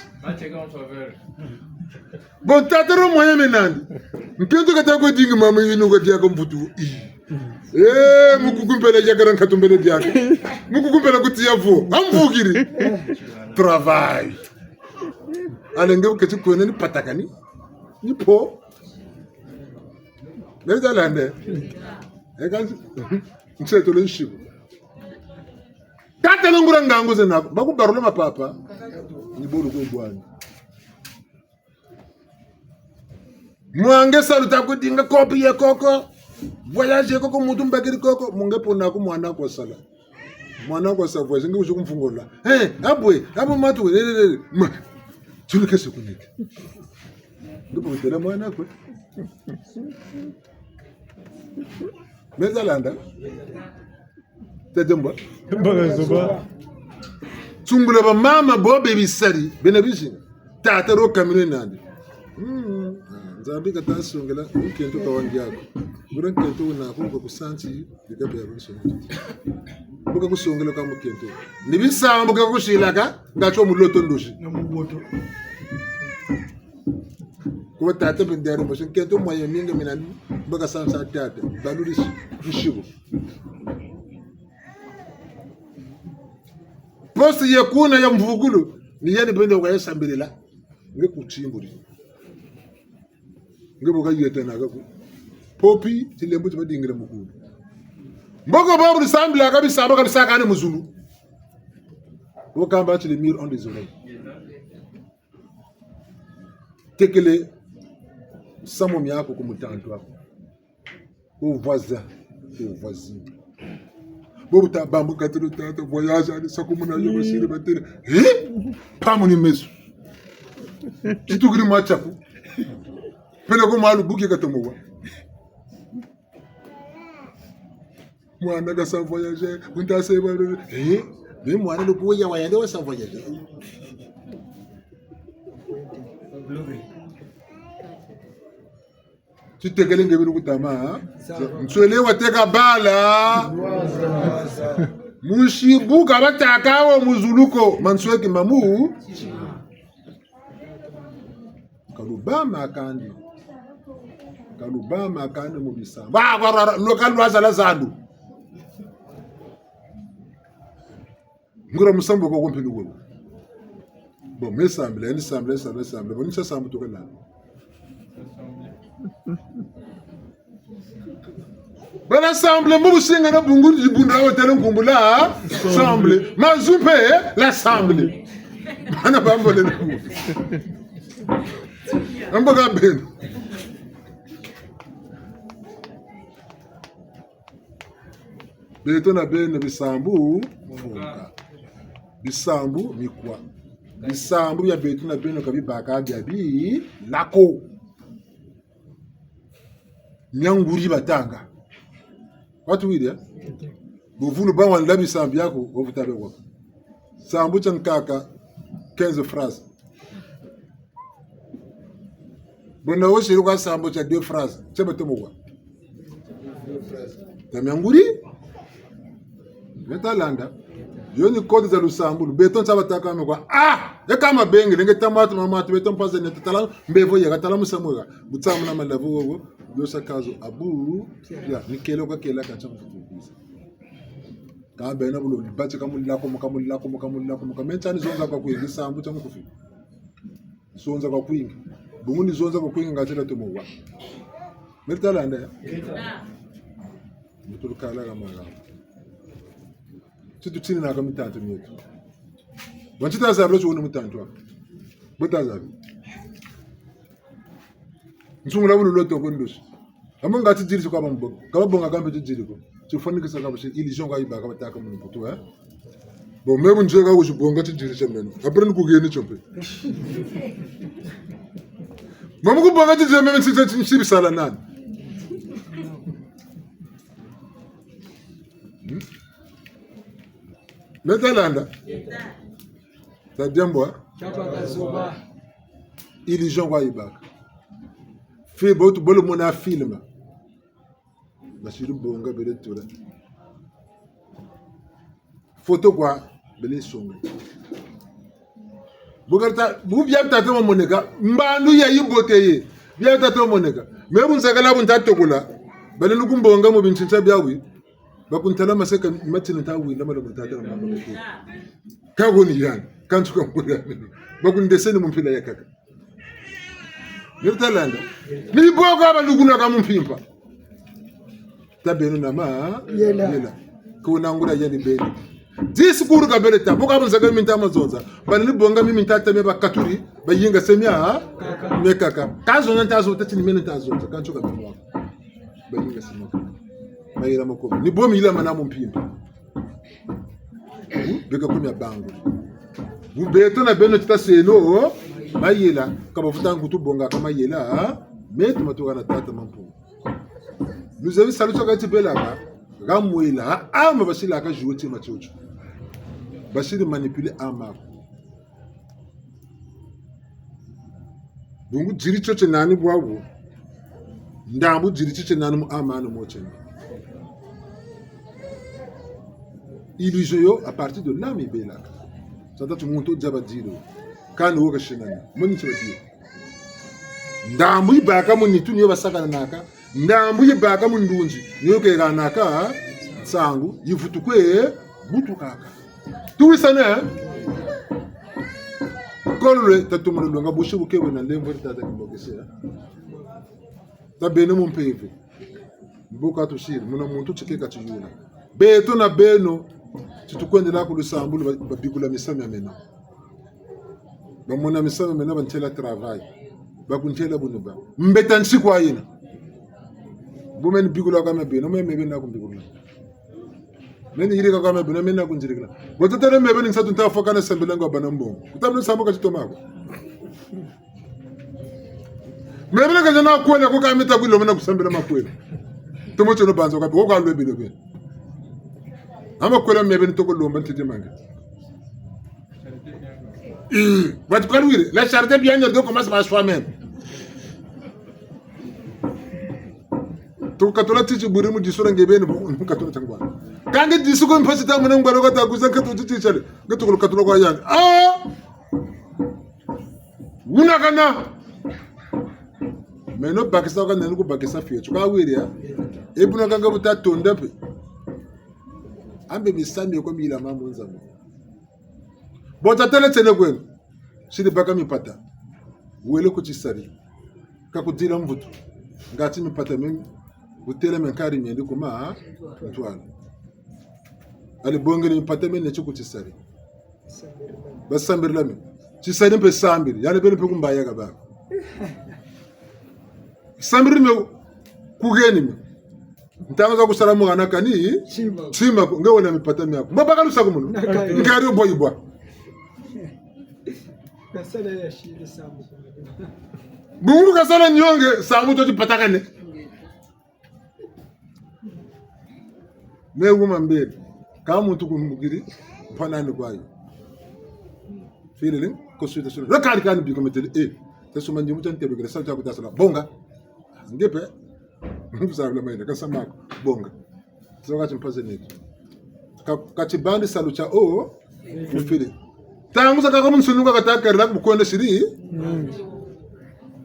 Bon, tata ro moyen me nandi. Nkento kata kwe dinga mama yinu ka diaka mvutu. Eh, mukukumpela yakara nkatumbele diaka. Mukukumpela kutiya vo. Amvukiri. Travail. Allez nge keti kwena ni patakani. Ni po. Neza lande. Eka nsi-, nseto le nsibu. Tata le nguria ngangu zena ko. Bakubarula mapapa. Ni bo lu kwe bwani. Mwa nge salu ta kudinga copie ya koko. Voyage ya koko muntu mbakiri koko. Mu nge pona ku mwana kwa sala. Mwana kwa sa voyage, nge kuzi kumfungula. Eh, abwe, abwe matu, le, le, le. Ma. Tulu kese kuneke. Nge pokitela mwana kwe. Meza landa. Tete mbo. Mbo ka zoba. Tsungula bamama bo be bisari, bena bizinga. Tata ro kamine nandi. Mm. Ah, Nzambi kata songela, nkento ka wangi ako. Nguria nkento wuna ko, ko kusanti, bika bia kusongela. Mbo ka kusongela ka mukento. Ni bisambu ka kusilaka, nga tio mu loto ndosi. Na mu loto. Kuba tata mpe ndiari mbosi, nkento mwa ya minga mina, mbo ka sansa tata. Balurisi, nsibu. Poste ye kuna ya mvukulu, ni yandi bende wa ya sambelela. Nge kutimburi. Nge bo ka yeta na ka ku. Popi, tilembo ti badingila mukulu. Mboko babu ni sambila ka bisamba ka bisaka ni mu zulu. Bo kamba ti les murs ont des oreilles. Tekele samu miaku ku mutantu aku. Au voisin, au voisine. Bo bu ta bambu katelo tata, voyage, ani sakumuna yo basiri batele. Eh? Pamu ni meso. Titukiri mwa tiaku. Pele ko mwa lubuki katomo wa. Mwana ka sa voyage, bu nta se ba, eh? Mais mwana lo kuya wa yande wa sa voyage. Titekele nge biri kutama, ha? Nswele wateka bala. Musibu ka bataka wo mu zulu ko, mansweki mamu. Ka lubama kandi. Ka lubama kandi mu bisambu. Ba, ba, ba, ba, lo ka lwazala zandu. Nguria musambu ko ko mpe ni wewe. Bon, me sambila, ni sambila, ni sambila, ni sambila. Bon, ni sa sambu tuka nani? Bala sambila, mbo businga na bungu, dibundu la hôtel nkumbu la sambila. Mazu mpe, la sambila. Bana bambole na bungu. Ambo ka beno. Beto na beno bisambu, mfuka. Bisambu, mikwa. Bisambu bia beto na beno ka bibaka bia bi, lako. Mia nguri batanga. Watu wiri, eh? Buvulu ba wandila bisambu biaku, wavuta be waka. Sambu tia nkaka, quinze phrases. Buna wosiri kwa sambu tia deux phrases. Tia batomo kwa. Tia mia nguri. Beta landa. Yo ni code za lusambulu. Beto nsa bataka me kwa. Ah! E kama bengele, nge tamatu, mamatu, beto mpasi nete tala, mbevo yeka tala musamu yeka. Butsamu na malavu wowo. Yo sa kazo abu. Ya, ni kelo ka kela ka tsamu kutubiza. Ka bena bulo, bati ka mulako, ka mulako, ka mulako, ka. Me nsa ni zonza kwa kwingi, sambu tia mukufi. Zonza kwa kwingi. Bungu ni zonza kwa kwingi nga tela tomo wa. Meta landa ya? Meta. Mutu lukala ka mala. Titu tini na ka mitantu mieto. Wanti ta zabula ti wunu mutantu wa. Bo ta zabi. Nsungula bulu loto ko ndosi. Amo nga ti diri ti kwa bambo. Ka babonga kampe ti diri ko. Ti fwanikisa kampe ti illusion ka yiba ka bataka mu mputu, eh? Bon, me bu nzeka kuzibonga tidiri tia meno. Après ni kugeni tio mpe. Mamu kubonga tidiri tia meno, nsi, nsi, nsi bisala nani? Hmm? Me ta landa? Ta diambu, ha? Illusion kwa yibaka. Fi bo tu bolo mona film. Basiri bonga bele tula. Foto kwa bele songa. Bu kata, bu bia tata mamoneka, mbandu ya yibote ye. Bia tata mamoneka. Me bu nzakala bu nta tokola. Bale nukumbonga mu bintinta biawu. Bakuntala maseka matini nta wila mala bu tata na mama. Ka goni yani, kantu ka mbula. Bakundeseni mu mpila yakaka. Ni ta landa. Ni bo ka balukunaka mu mpimpa. Ta beno na ma, yela. Yela. Kuna ngula yani beno. Discours ka bele ta. Bo ka bu nzaka mi nta ma zonza. Bale ni bonga mi mi nta ta me bakaturi. Bayinga se mia, ha? Mia kaka. Ka zonza nta zonza, tati ni meno nta zonza. Kantu ka beno. Bayinga se mia kaka. Mayela moko. Ni bo mi yila mana mu mpimpa. Hmm? Beka kumi ya bangu. Bu beto na beno ti ta seno, mayela, ka bavuta nkutu bongaka mayela, ha? Meto matuka na tata Mampungu. Luzebi salu tio ka ti belaka, ha mwela, ha ama basilaka juwe tima tiotio. Basiri manipuler ama ko. Bungu diri tio tie nani bwabu. Ndambu diri tio tie nani mu ama no mo tiena. Illusion yo, à partir de là, mi belaka. Sa tâ ti muntu diaba diri. Kani wo ka sinani. Moni tiaba diri. Ndambu yibaka mu nitu ni yo basakananaka. Ndambu yibaka mu ndunzi, ni yo ke hanaka nsangu, yivutu kwe butukaka. Tuwisane, eh? Kolo lwe, tatu mu lulonga, busi bu ke bwe na lemvo di tata kimbokese, eh? Ta beno mu mpeve. Mbo ka tusiri, muna muntu ti ke ka tiyula. Beto na beno, ti tukwendela ku lusambulu, ba, babikula misamu mia mena. Bamona misamu mena bantela travail. Bakuntela buni ba. Mbeta nsi kwa yena. Bu meni bikula kwa mia beno, me, me bena kumbikula. Meni yirika kwa mia beno, mena kunzirikila. Bo tatele me beni nsatu nta fwa kana sambila ngo bana mbongo. Kutambe nsambu ka titoma ko. Me beni ka zana kwela ko ka mita kulo mena kusambila makwela. Tomo tiono banza kwa, ko kwa lwe bilo beni. Ama kwela me beni toko lomba ntete mange. Eh, bati kalwire, la charité bien ordonnée commence par soi-même. Tukatula titi buri mu disu dia nge beni, bu, katula tangwa. Ka nge disu ko mpasi ta muna ngwalo kata kuza katu titi tiale. Nge tukulu katula kwa yandi. Ah! Wuna kana. Meno bakisa ka nani ku bakisa fioti. Ka wiri ya. E buna ka nge bu ta tonda mpe. Ambe misamu ko mila mamu nzambi. Bo tatele tiene kweno. Siri baka mipata. Wele ku tisari. Ka kudila mvutu. Ngati mipata mimi. Wutele me nkari miendi ku ma, ha? Ntwala. Ali bongele mipata mie neti ku tisari. Basambirila mie. Tisari mpe sambiri. Yandi beni mpe ku mbaya ka baka. Sambiri mie kugeni mie. Ntangu za kusala mu hana kani? Tima. Tima ko, nge wena mipata miaku. Mbo baka lusakumunu. Nakani. Nkari yo bwa yibwa. Kasala ya siri sambu. Bungu kasala nionge, sambu to tipatakane. Me wuma mbele. Ka muntu kumbukiri, mpanani kwa yo. Filele, ko suita sura. Rakari kani biko metele, eh. Tasuma ndimu tantebekele, sa ta kutasala. Bonga. Nge mpe. Kusabila mayela, ka sa maku, bonga. Soka ti mpaze neti. Ka, ka tibandi salu tia o, mufiri. Ntangu zakaka mu nsunu ka kata karila ku bukwenda siri. Mm.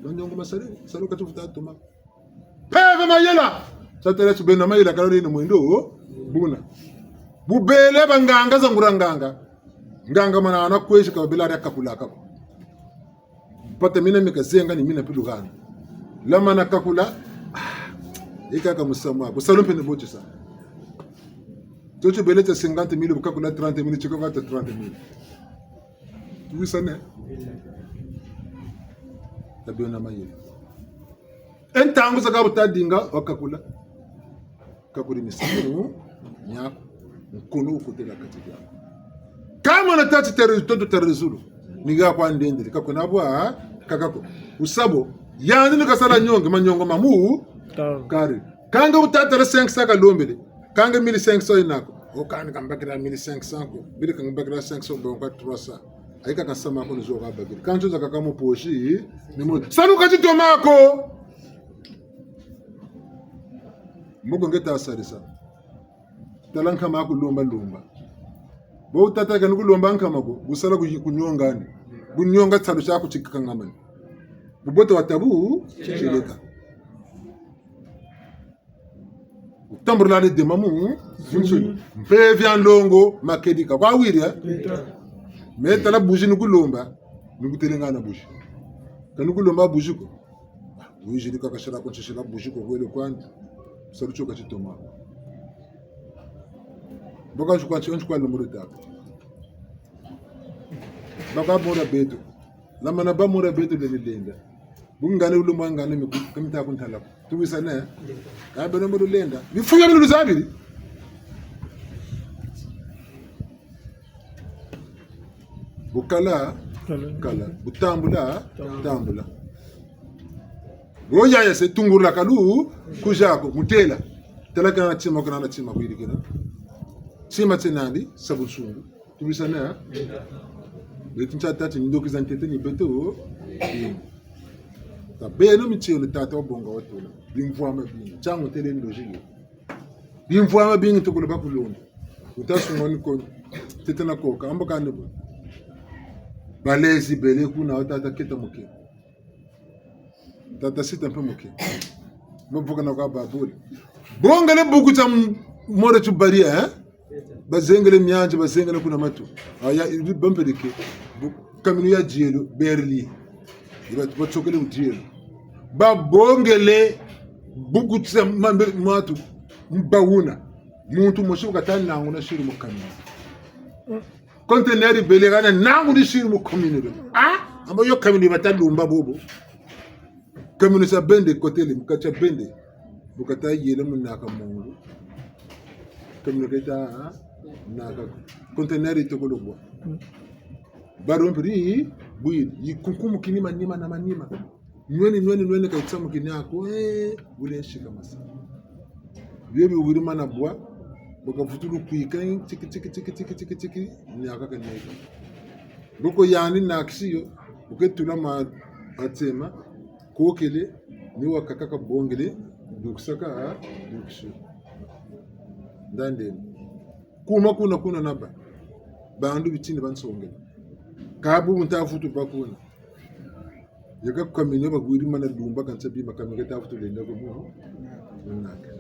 Maniongo masari, salu ka tivuta tuma. Mpeve mayela. Sa têla ti bena mayela kala lino mwendo, o, buna. Bu bele banganga za nguria nganga. Nganga mana ana kwezi ka bela ria kakula kako. Mpata mina mi kazenga ni mina mpe luhana. Lamana kakula, ah, e kaka musamu aku. Salu mpe ni bo tisa. Tio tio bele tia cinquante mille, bu kakula trente mille, tio kaka ta trente mille. Tuwisane? Ta beno na mayela. E ntangu zakaka bu ta dinga, wa kakula. Kakuri misamu miaku, nkono wukotela kati diaku. Kâ mana tâ ti tari, toto tari zulu. Ni ha kwa ndendele, ka kwena bwa, kaka ko. Usabo, yandi ni kasala nionge, maniongo mamu, kari. Kâ nge bu tatala cinq cents kalombele. Kâ nge mille cinq cents yena ko. O kani kambakila mille cinq cents ko. Bile kambakila cinq cents, bon, kwa trois cents. Ayika kasama ko ni zo kabakila. Kâ nzo zakaka mu poche, ni mu. Salu ka ti toma ko. Mboko nge ta sarisa. Tala nkama aku lomba lomba. Bo tata kani ku lomba nkama ko, bu sala ku, ku nionga ni. Bu nionga tisalu tiaku ti kangamani. Bubote wa tabu, tieleka. Tambula ni dema mu, mpeve ya nlongo, makedika. Kwa wiri, eh? Me tala buzi ni ku lomba, ni ku telengana buzi. Kani ku lomba buzi ko. Wizidi kaka sala ko nsisila buzi ko kwele kwandi. Salu tio ka ti toma. Baka nsuka nsuka nsuka lo muru tata. Baka mura beto. Lamana ba mura beto leni lenda. Bu ngane ulu mwa ngane miku, ka mi ta ku ntala ko. Tuwisane? Ka beno muru lenda. Bifu bia mi luzabiri. Bu kala, kala. Bu tambula, tambula. Wo yaya se tungurula kalu, kuzako, mutela. Tala kana tima, kana na tima kuyirikina. Tima tie nandi, sa bunsungu. Tuwisane, eh? Beto ntia tâ ti ndoki za ntete ni beto. Bino. Ta beno mitieno tata wabonga watula. Bimvwama bini. Tiangu tele ndozi yo. Bimvwama bingi tukulu bakulonda. Wuta sunga ni ko, tete na koka, amba kani bo. Balezi bele kuna, wa tata keta muke. Tata sita mpe muke. Bavuka na kwa babule. Bongele buku tia m-, more tubari, eh? Bazengele mianzi, bazengele kuna matu. Aya, ibi bampeleke. Bu-, kaminu ya dielo, berli. Iba, batsokele mu dielo. Babongele buku tia mambe matu, mbawuna. Muntu mosi bu kata nanguna siri mu kaminu. Conteneur bele kana nangu ni siri mu kaminu. Ah? Amba yo kaminu bata lumba bobo. Kaminu sa bende kotele, mu kati ya bende. Bu kata yela mu naka mungu. Kaminu keta, ah? Naka. Conteneur itokolo bwa. Barompiri, bwiri, yikunkumukini manima na manima. Nweni, nweni, nweni, ka yitsamukini ako, eh, wule nshika masa. Bio biwiri mana bwa, baka vutulu kwika, tiki, tiki, niaka ka niaka. Boko yandi nakisi yo, bu ke tula ma, matsema, kokele, ni wakaka kabongele, dukisaka, dukisi. Ndandeni. Kuma kuna kuna naba. Bandu bitini bansongele. Ka bu nta vutu ba kuna. Yaka kaminu bawiri mana lumba kansa bima kaminu keta vutu lenda ko mu. Naka.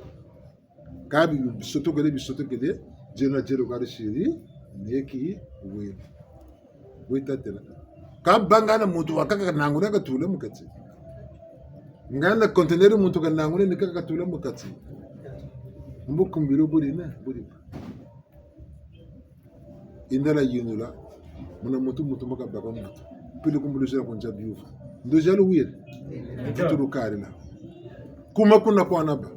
Ka bi bisotokele, bisotokele, dielo na dielo kari siri, neki, wena. Weta tela. Ka bangana muntu wakaka nanguna katula mu kati. Ngana conteneur muntu kananguna ni kaka katula mu kati. Mbo kumbiro buri na, buri. Indala yinula, muna muntu, muntu maka baka muntu. Pili kumbulu zila kunza biuva. Ndo zalo wiri. Muntu lukarila. Kuma kuna kwa naba.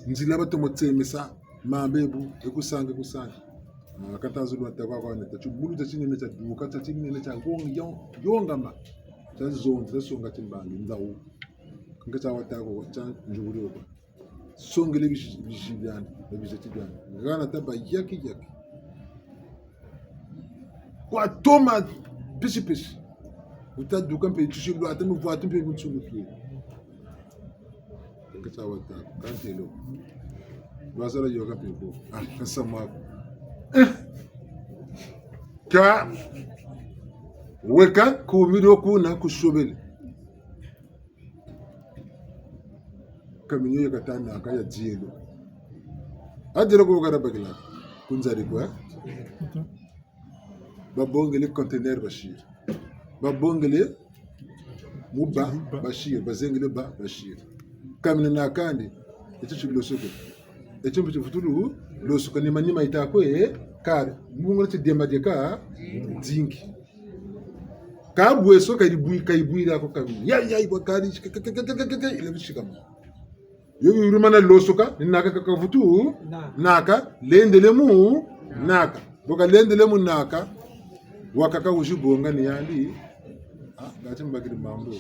Nzila batomo tsemesa, mambebu, ekusange, ekusange. Ah, kata zulu wata kwa kwa neta. Tibulu tia tinene tia duka, tia tinene tia yong-, yong-, yongama. Tia zonzi, tia songa timbangi, nzawu. Nge tia wata kwa, tia nzuburi kwa. Songele bisi-, bisi biandi, na bizeti biandi. Hana taba yaki yaki. Kwa toma pisi pisi. Wuta duka mpe tusi lwata mpe vwatu mpe mutsulu tuwe. Kata wata, kantelo. Lwazala yoka mpe bo. Ah, kasama. Eh. Ka weka kumiro kuna kusobele. Kaminu yo kata naka ya dielo. A dielo ko kara bakila. Kunzari kwa. Babongele conteneur basiri. Babongele mu ba basiri. Bazengele ba basiri. Kaminu nakandi. Eti tiloso ko. Eti mpe tivutulu. Loso ko ni manima yita kwe. Kari. Mbungu na tidemba dieka. Dingi. Ka bweso ka yibwi-, ka yibwiri ako kaminu. Ya, ya, yibwa kari, ke, ke, ke, ila bisikama. Yo yurumana losoka, ni naka kaka vutu, naka, lendele mu, naka. Boka lendele mu naka, Wakaka wizi bonga ni yandi. Ah, ngati mbakiri mambu.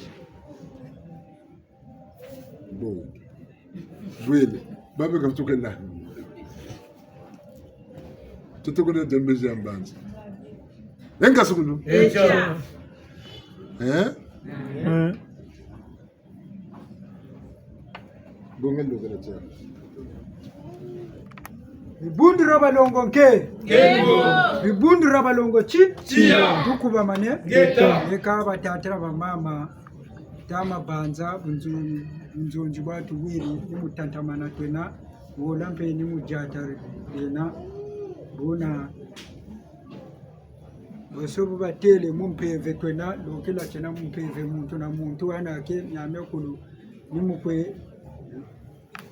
Bo. Bwele. Babe ka tukela. Tutukule dembe za mbanza. Enga sukulu. Echa. Eh? Eh. Bonga ndokela tia. Bibundu ra balongo nke. Nkembo. Bibundu ra balongo ti. Tia. Tukubamane. Ngeta. Eka batata na bamama. Tama banza bunzonzi, bunzonzi bwa tuwiri, ni mu tatamana twena, wola mpe ni mu diata lena, buna bonso bu batêle mu mpeve twena, lokela tiena mu mpeve muntu na muntu, hana ke miamiakulu, ni mu kwe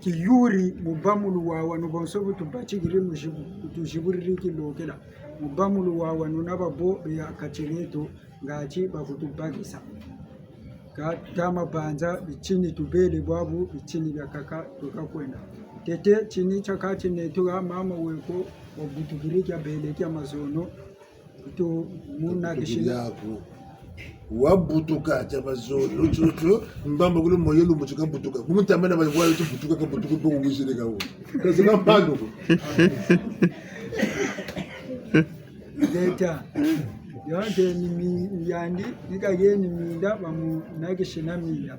tiyuri mu bâ mu luwawanu bonso bu tubatikiri mu zibu, bu tuziburiri ki lokela. Mu bâ mu luwawanu na babo bê ha kati dieto, ngati bakutubakisa. Ka tama banza bitini tubele bwabu, bitini biakaka tuka kwenda. Tete tini tiakaka tieneto ha mama weko wabutukiri kia bele kia mazono. Tu muna kishina. Wabutuka tia mazono, tio, tio, mbamba kulu moyo lumbu tika butuka. Kumu tamana ba wali tu butuka ka butuka bo wizire ka wo. Kazi ka mpandu ko. Leta. Yandi ni mi-, yandi, ni ka yeni minda, bamu na kishina minda.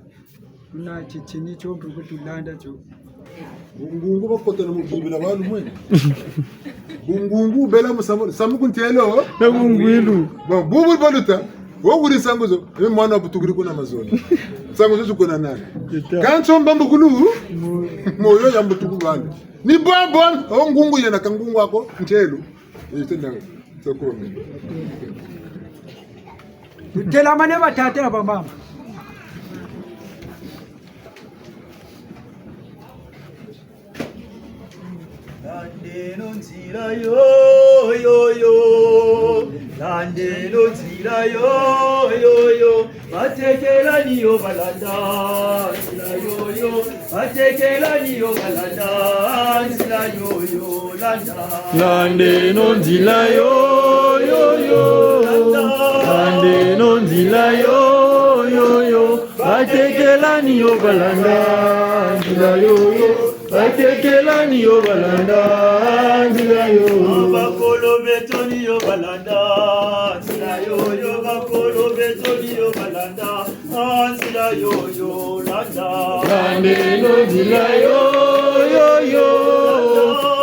Kuna titini tio mpe kutulanda tio. Bungungu bakota na mu Bibila balu mwene. Bungungu bela mu samu, samu ku ntelo. Na bungwilu. Bon, bubu baluta. Wo wuri nsangu zo, e mwana wabutukiri kuna mazono. Nsangu zo zikuna nani? Eta. Kansi mbamba kulu, moyo ya mbutuku bana. Ni bon, bon, o ngungu yena ka ngungu ako, ntelo. Ite na, tokome. Tutelamane batata na bamama. Landeno nzila yo, yo, yo. Landeno nzila yo, yo, yo. Batekela ni yo balanda, nzila yo, yo. Batekela ni yo balanda, nzila yo, yo, landa. Landeno nzila yo, yo, yo. Landeno nzila yo, yo, yo. Batekela ni yo balanda, nzila yo, yo. Batekela ni yo balanda, nzila yo. Bakolo beto ni yo balanda, nzila yo, yo. Bakolo beto ni yo balanda, nzila yo, yo, landa. Landeno nzila yo, yo, yo.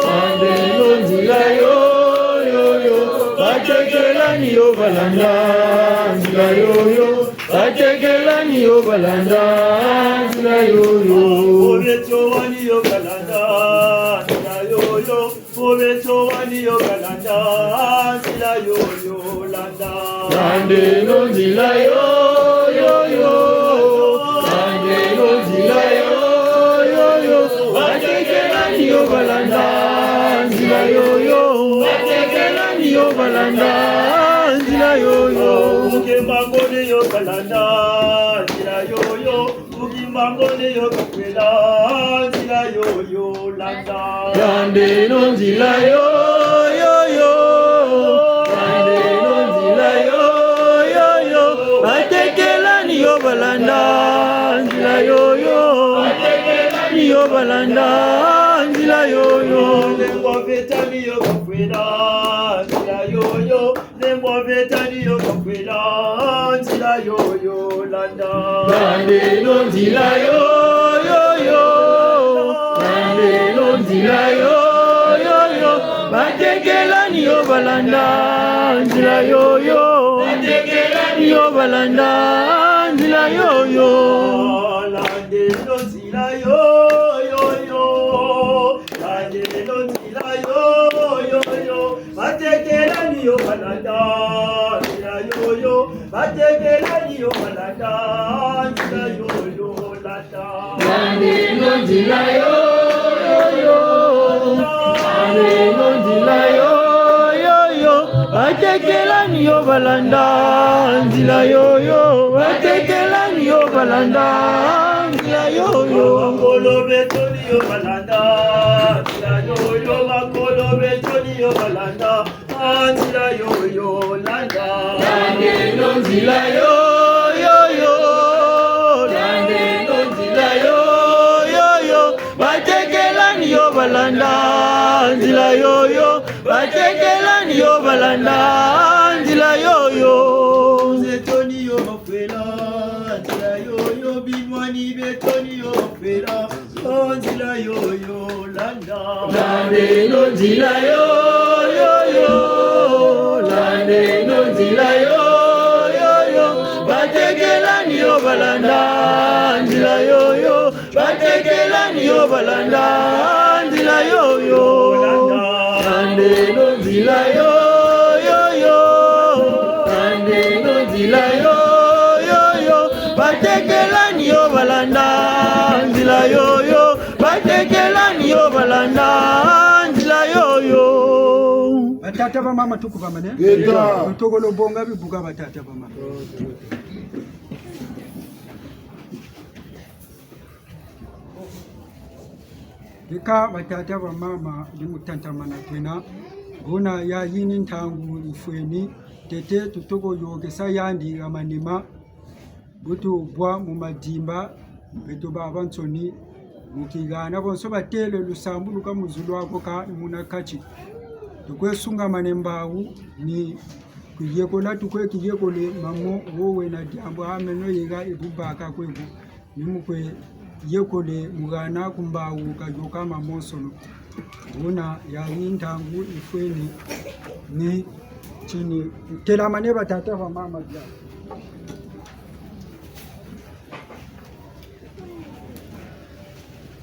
Landeno nzila yo, yo, yo. Batekela ni yo balanda, nzila yo, yo. Batekela ni yo balanda, nzila yo, yo. Bakolo beto ni yo balanda, nzila yo, yo. Bakolo beto ni yo balanda, nzila yo, yo, landa. Landeno nzila yo, yo, yo. Landeno nzila yo, yo, yo. Batekela ni yo balanda, nzila yo, yo. Batekela ni yo balanda, nzila yo, yo. Bakembango ni yo balanda, nzila yo, yo. Bakembango ni yo bakwela, nzila yo, yo, landa. Landeno nzila yo, yo, yo. Landeno nzila yo, yo, yo. Batekela ni yo balanda, nzila yo, yo. Batekela ni yo balanda, nzila yo, yo. Lembwa beta ni yo bakwela, nzila yo, yo. Lembwa beta ni yo bakwela, nzila yo, yo, landa. Landeno nzila yo, yo, yo. Landeno nzila yo, yo, yo. Batekela ni yo balanda, nzila yo, yo. Batekela ni yo balanda, nzila yo, yo. Landeno nzila yo, yo, yo. Landeno nzila yo, yo, yo. Batekela ni yo balanda, nzila yo, yo. Batekela ni yo balanda, nzila yo, yo, landa. Landeno nzila yo, yo, yo. Landeno nzila yo, yo, yo. Batekela ni yo balanda, nzila yo, yo. Batekela ni yo balanda, nzila yo, yo. Bakolo beto ni yo balanda, nzila yo, yo. Bakolo beto ni yo balanda. Nzila yo yo landa. Landeno nzila yo yo yo. Landeno nzila yo yo yo. Batekelani yo balanda nzila yo yo. Batekelani yo balanda nzila yo yo. Nzetoni yo fela nzila yo yo. Binwani betoni yo fela. Oh, nzila yo yo landa. Landeno nzila yo yo yo. Landeno nzila yo yo yo. Batekelani yo balanda nzila yo yo. Batekelani yo balanda nzila yo yo. Landeno nzila yo yo yo. Landeno nzila yo yo yo. Batekelani yo balanda nzila yo yo. Batekelani yo balanda nzila yo yo. Batata, bamama, tukubamane. Ngeta. Tutokolo bonga bibuka, batata, bamama. Bika batata, bamama, ni mu tatamana twena. Buna ya yini ntangu yifweni, ntete tutoko yôkesa yandi ha manima. Bu tubwa mu madimba, beto babansoni, mu kihana bonso batêle lusambulu ka mu zulu ako ka muna kati. Tukwe sungamane mbawu, ni kuyekola tukwe kiyekole mamo wo wena diambu a meno yeka e bubaka kwe bu. Ni mu kwe yekole mu hana ku mbawu ka yôka mamonsono. Buna ya yi ntangu yifweni ni tini. Telamane batata, bamama, bia.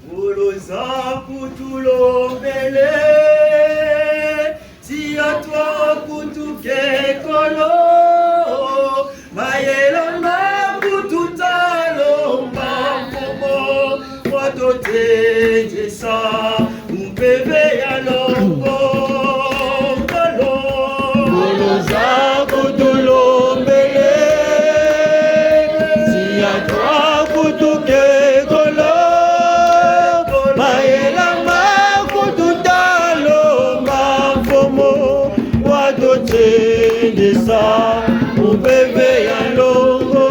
Ngolo za kutulombele, tiya twa kutukekolo, mayela ma kututalomba, Mfumu, wa tutendesa, mpeve ya longo. Ngolo za kutulombele, tiya twa kutukekolo, mayela ma kututalomba, Mfumu, wa tutendesa, mpeve ya longo.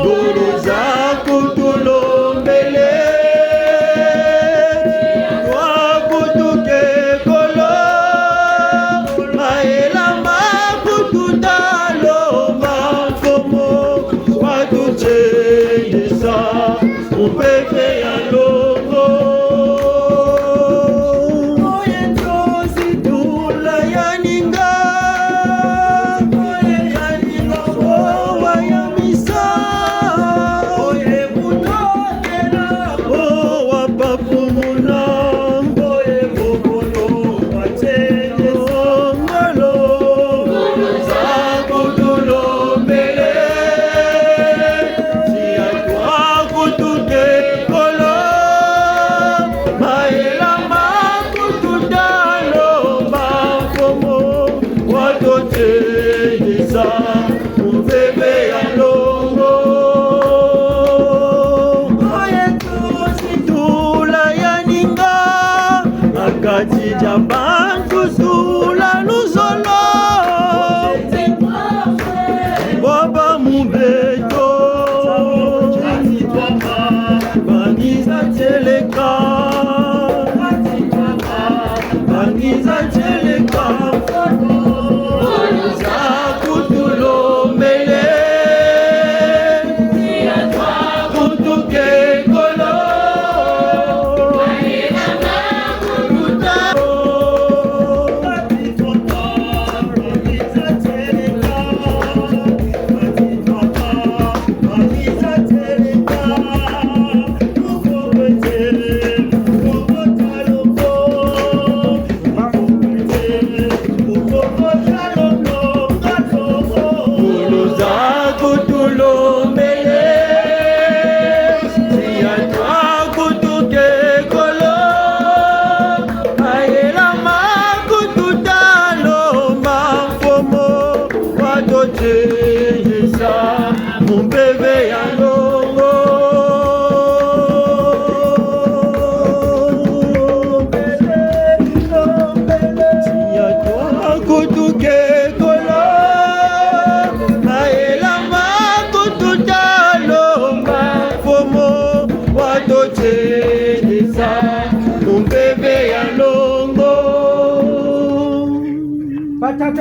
Ngolo za kutulombele,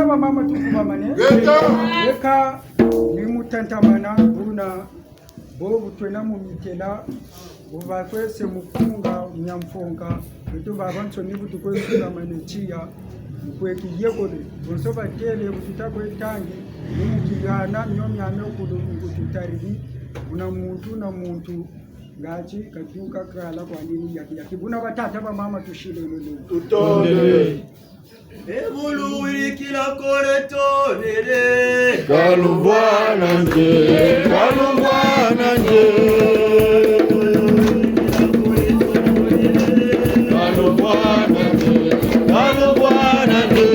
Bamama tukubamane. Leka ni mu tatamana buna bo bu twena mu mitela, bu bakwe se mu kunga Nyamfonka, beto babansoni bu tukwe sungamane tiya, mu kwe kiyekole, bonso batêle bu tutakwe tangi, ni mu kihana mio miamiokulu mu kututariri, buna muntu na muntu ngati katuka kala kwandi ni yaki yaki. Buna batata bamama tusileno. Tutondele. E bulu wirikila kole tondele. Kalubwana nge, kalubwana nge. Kalubwana nge, kalubwana nge.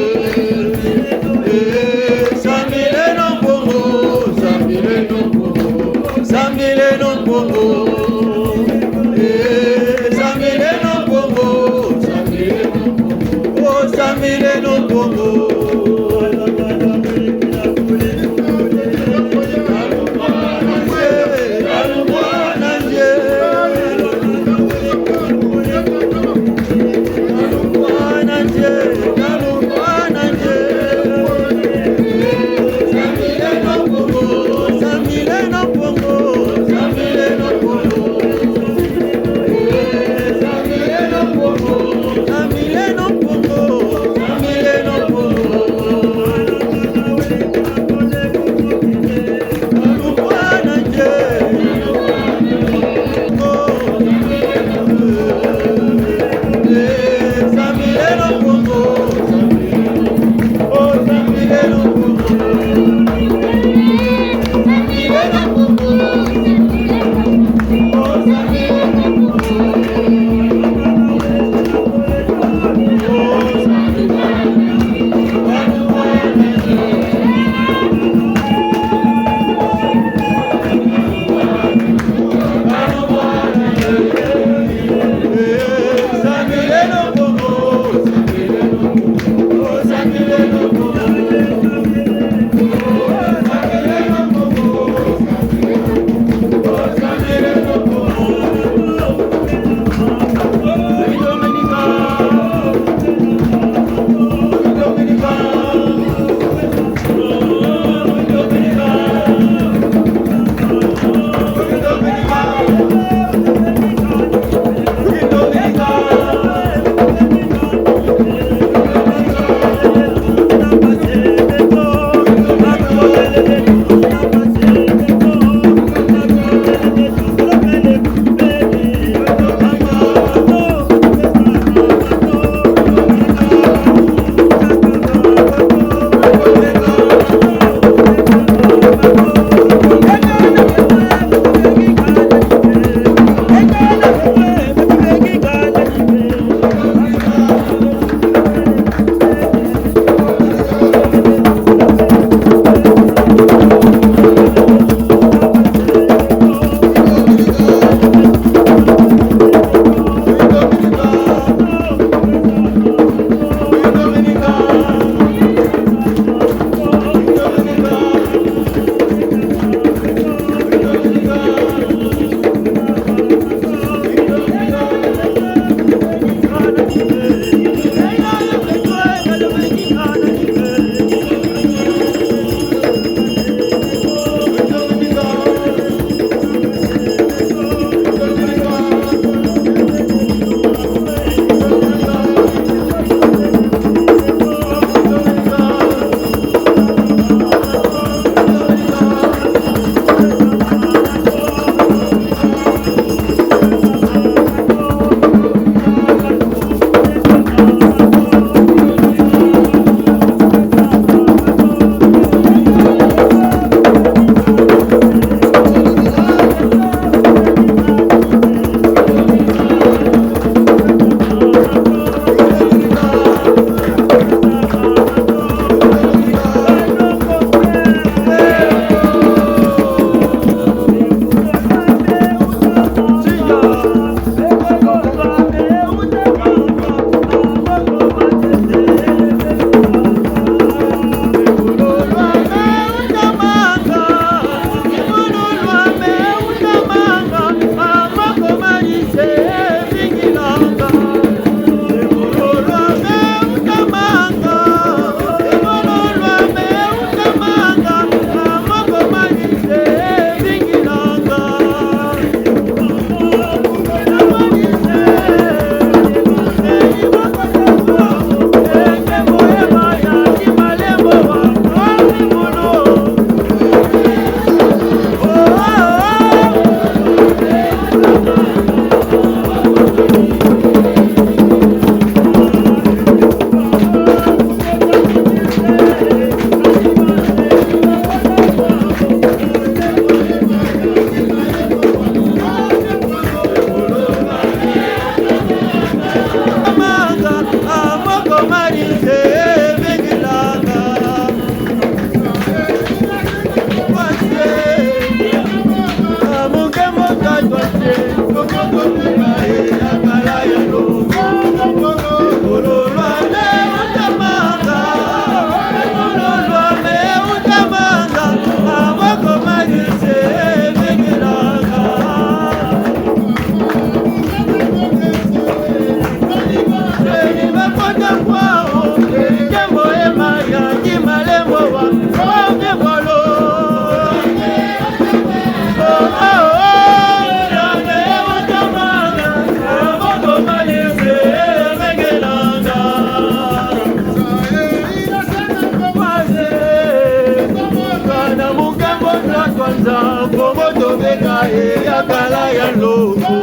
Eh, sambileno Mpungu, sambileno Mpungu, sambileno Mpungu. Eh, sambileno Mpungu, sambileno Mpungu. Oh, sambileno Mpungu. Eh, kalubwana Yakala ya lo.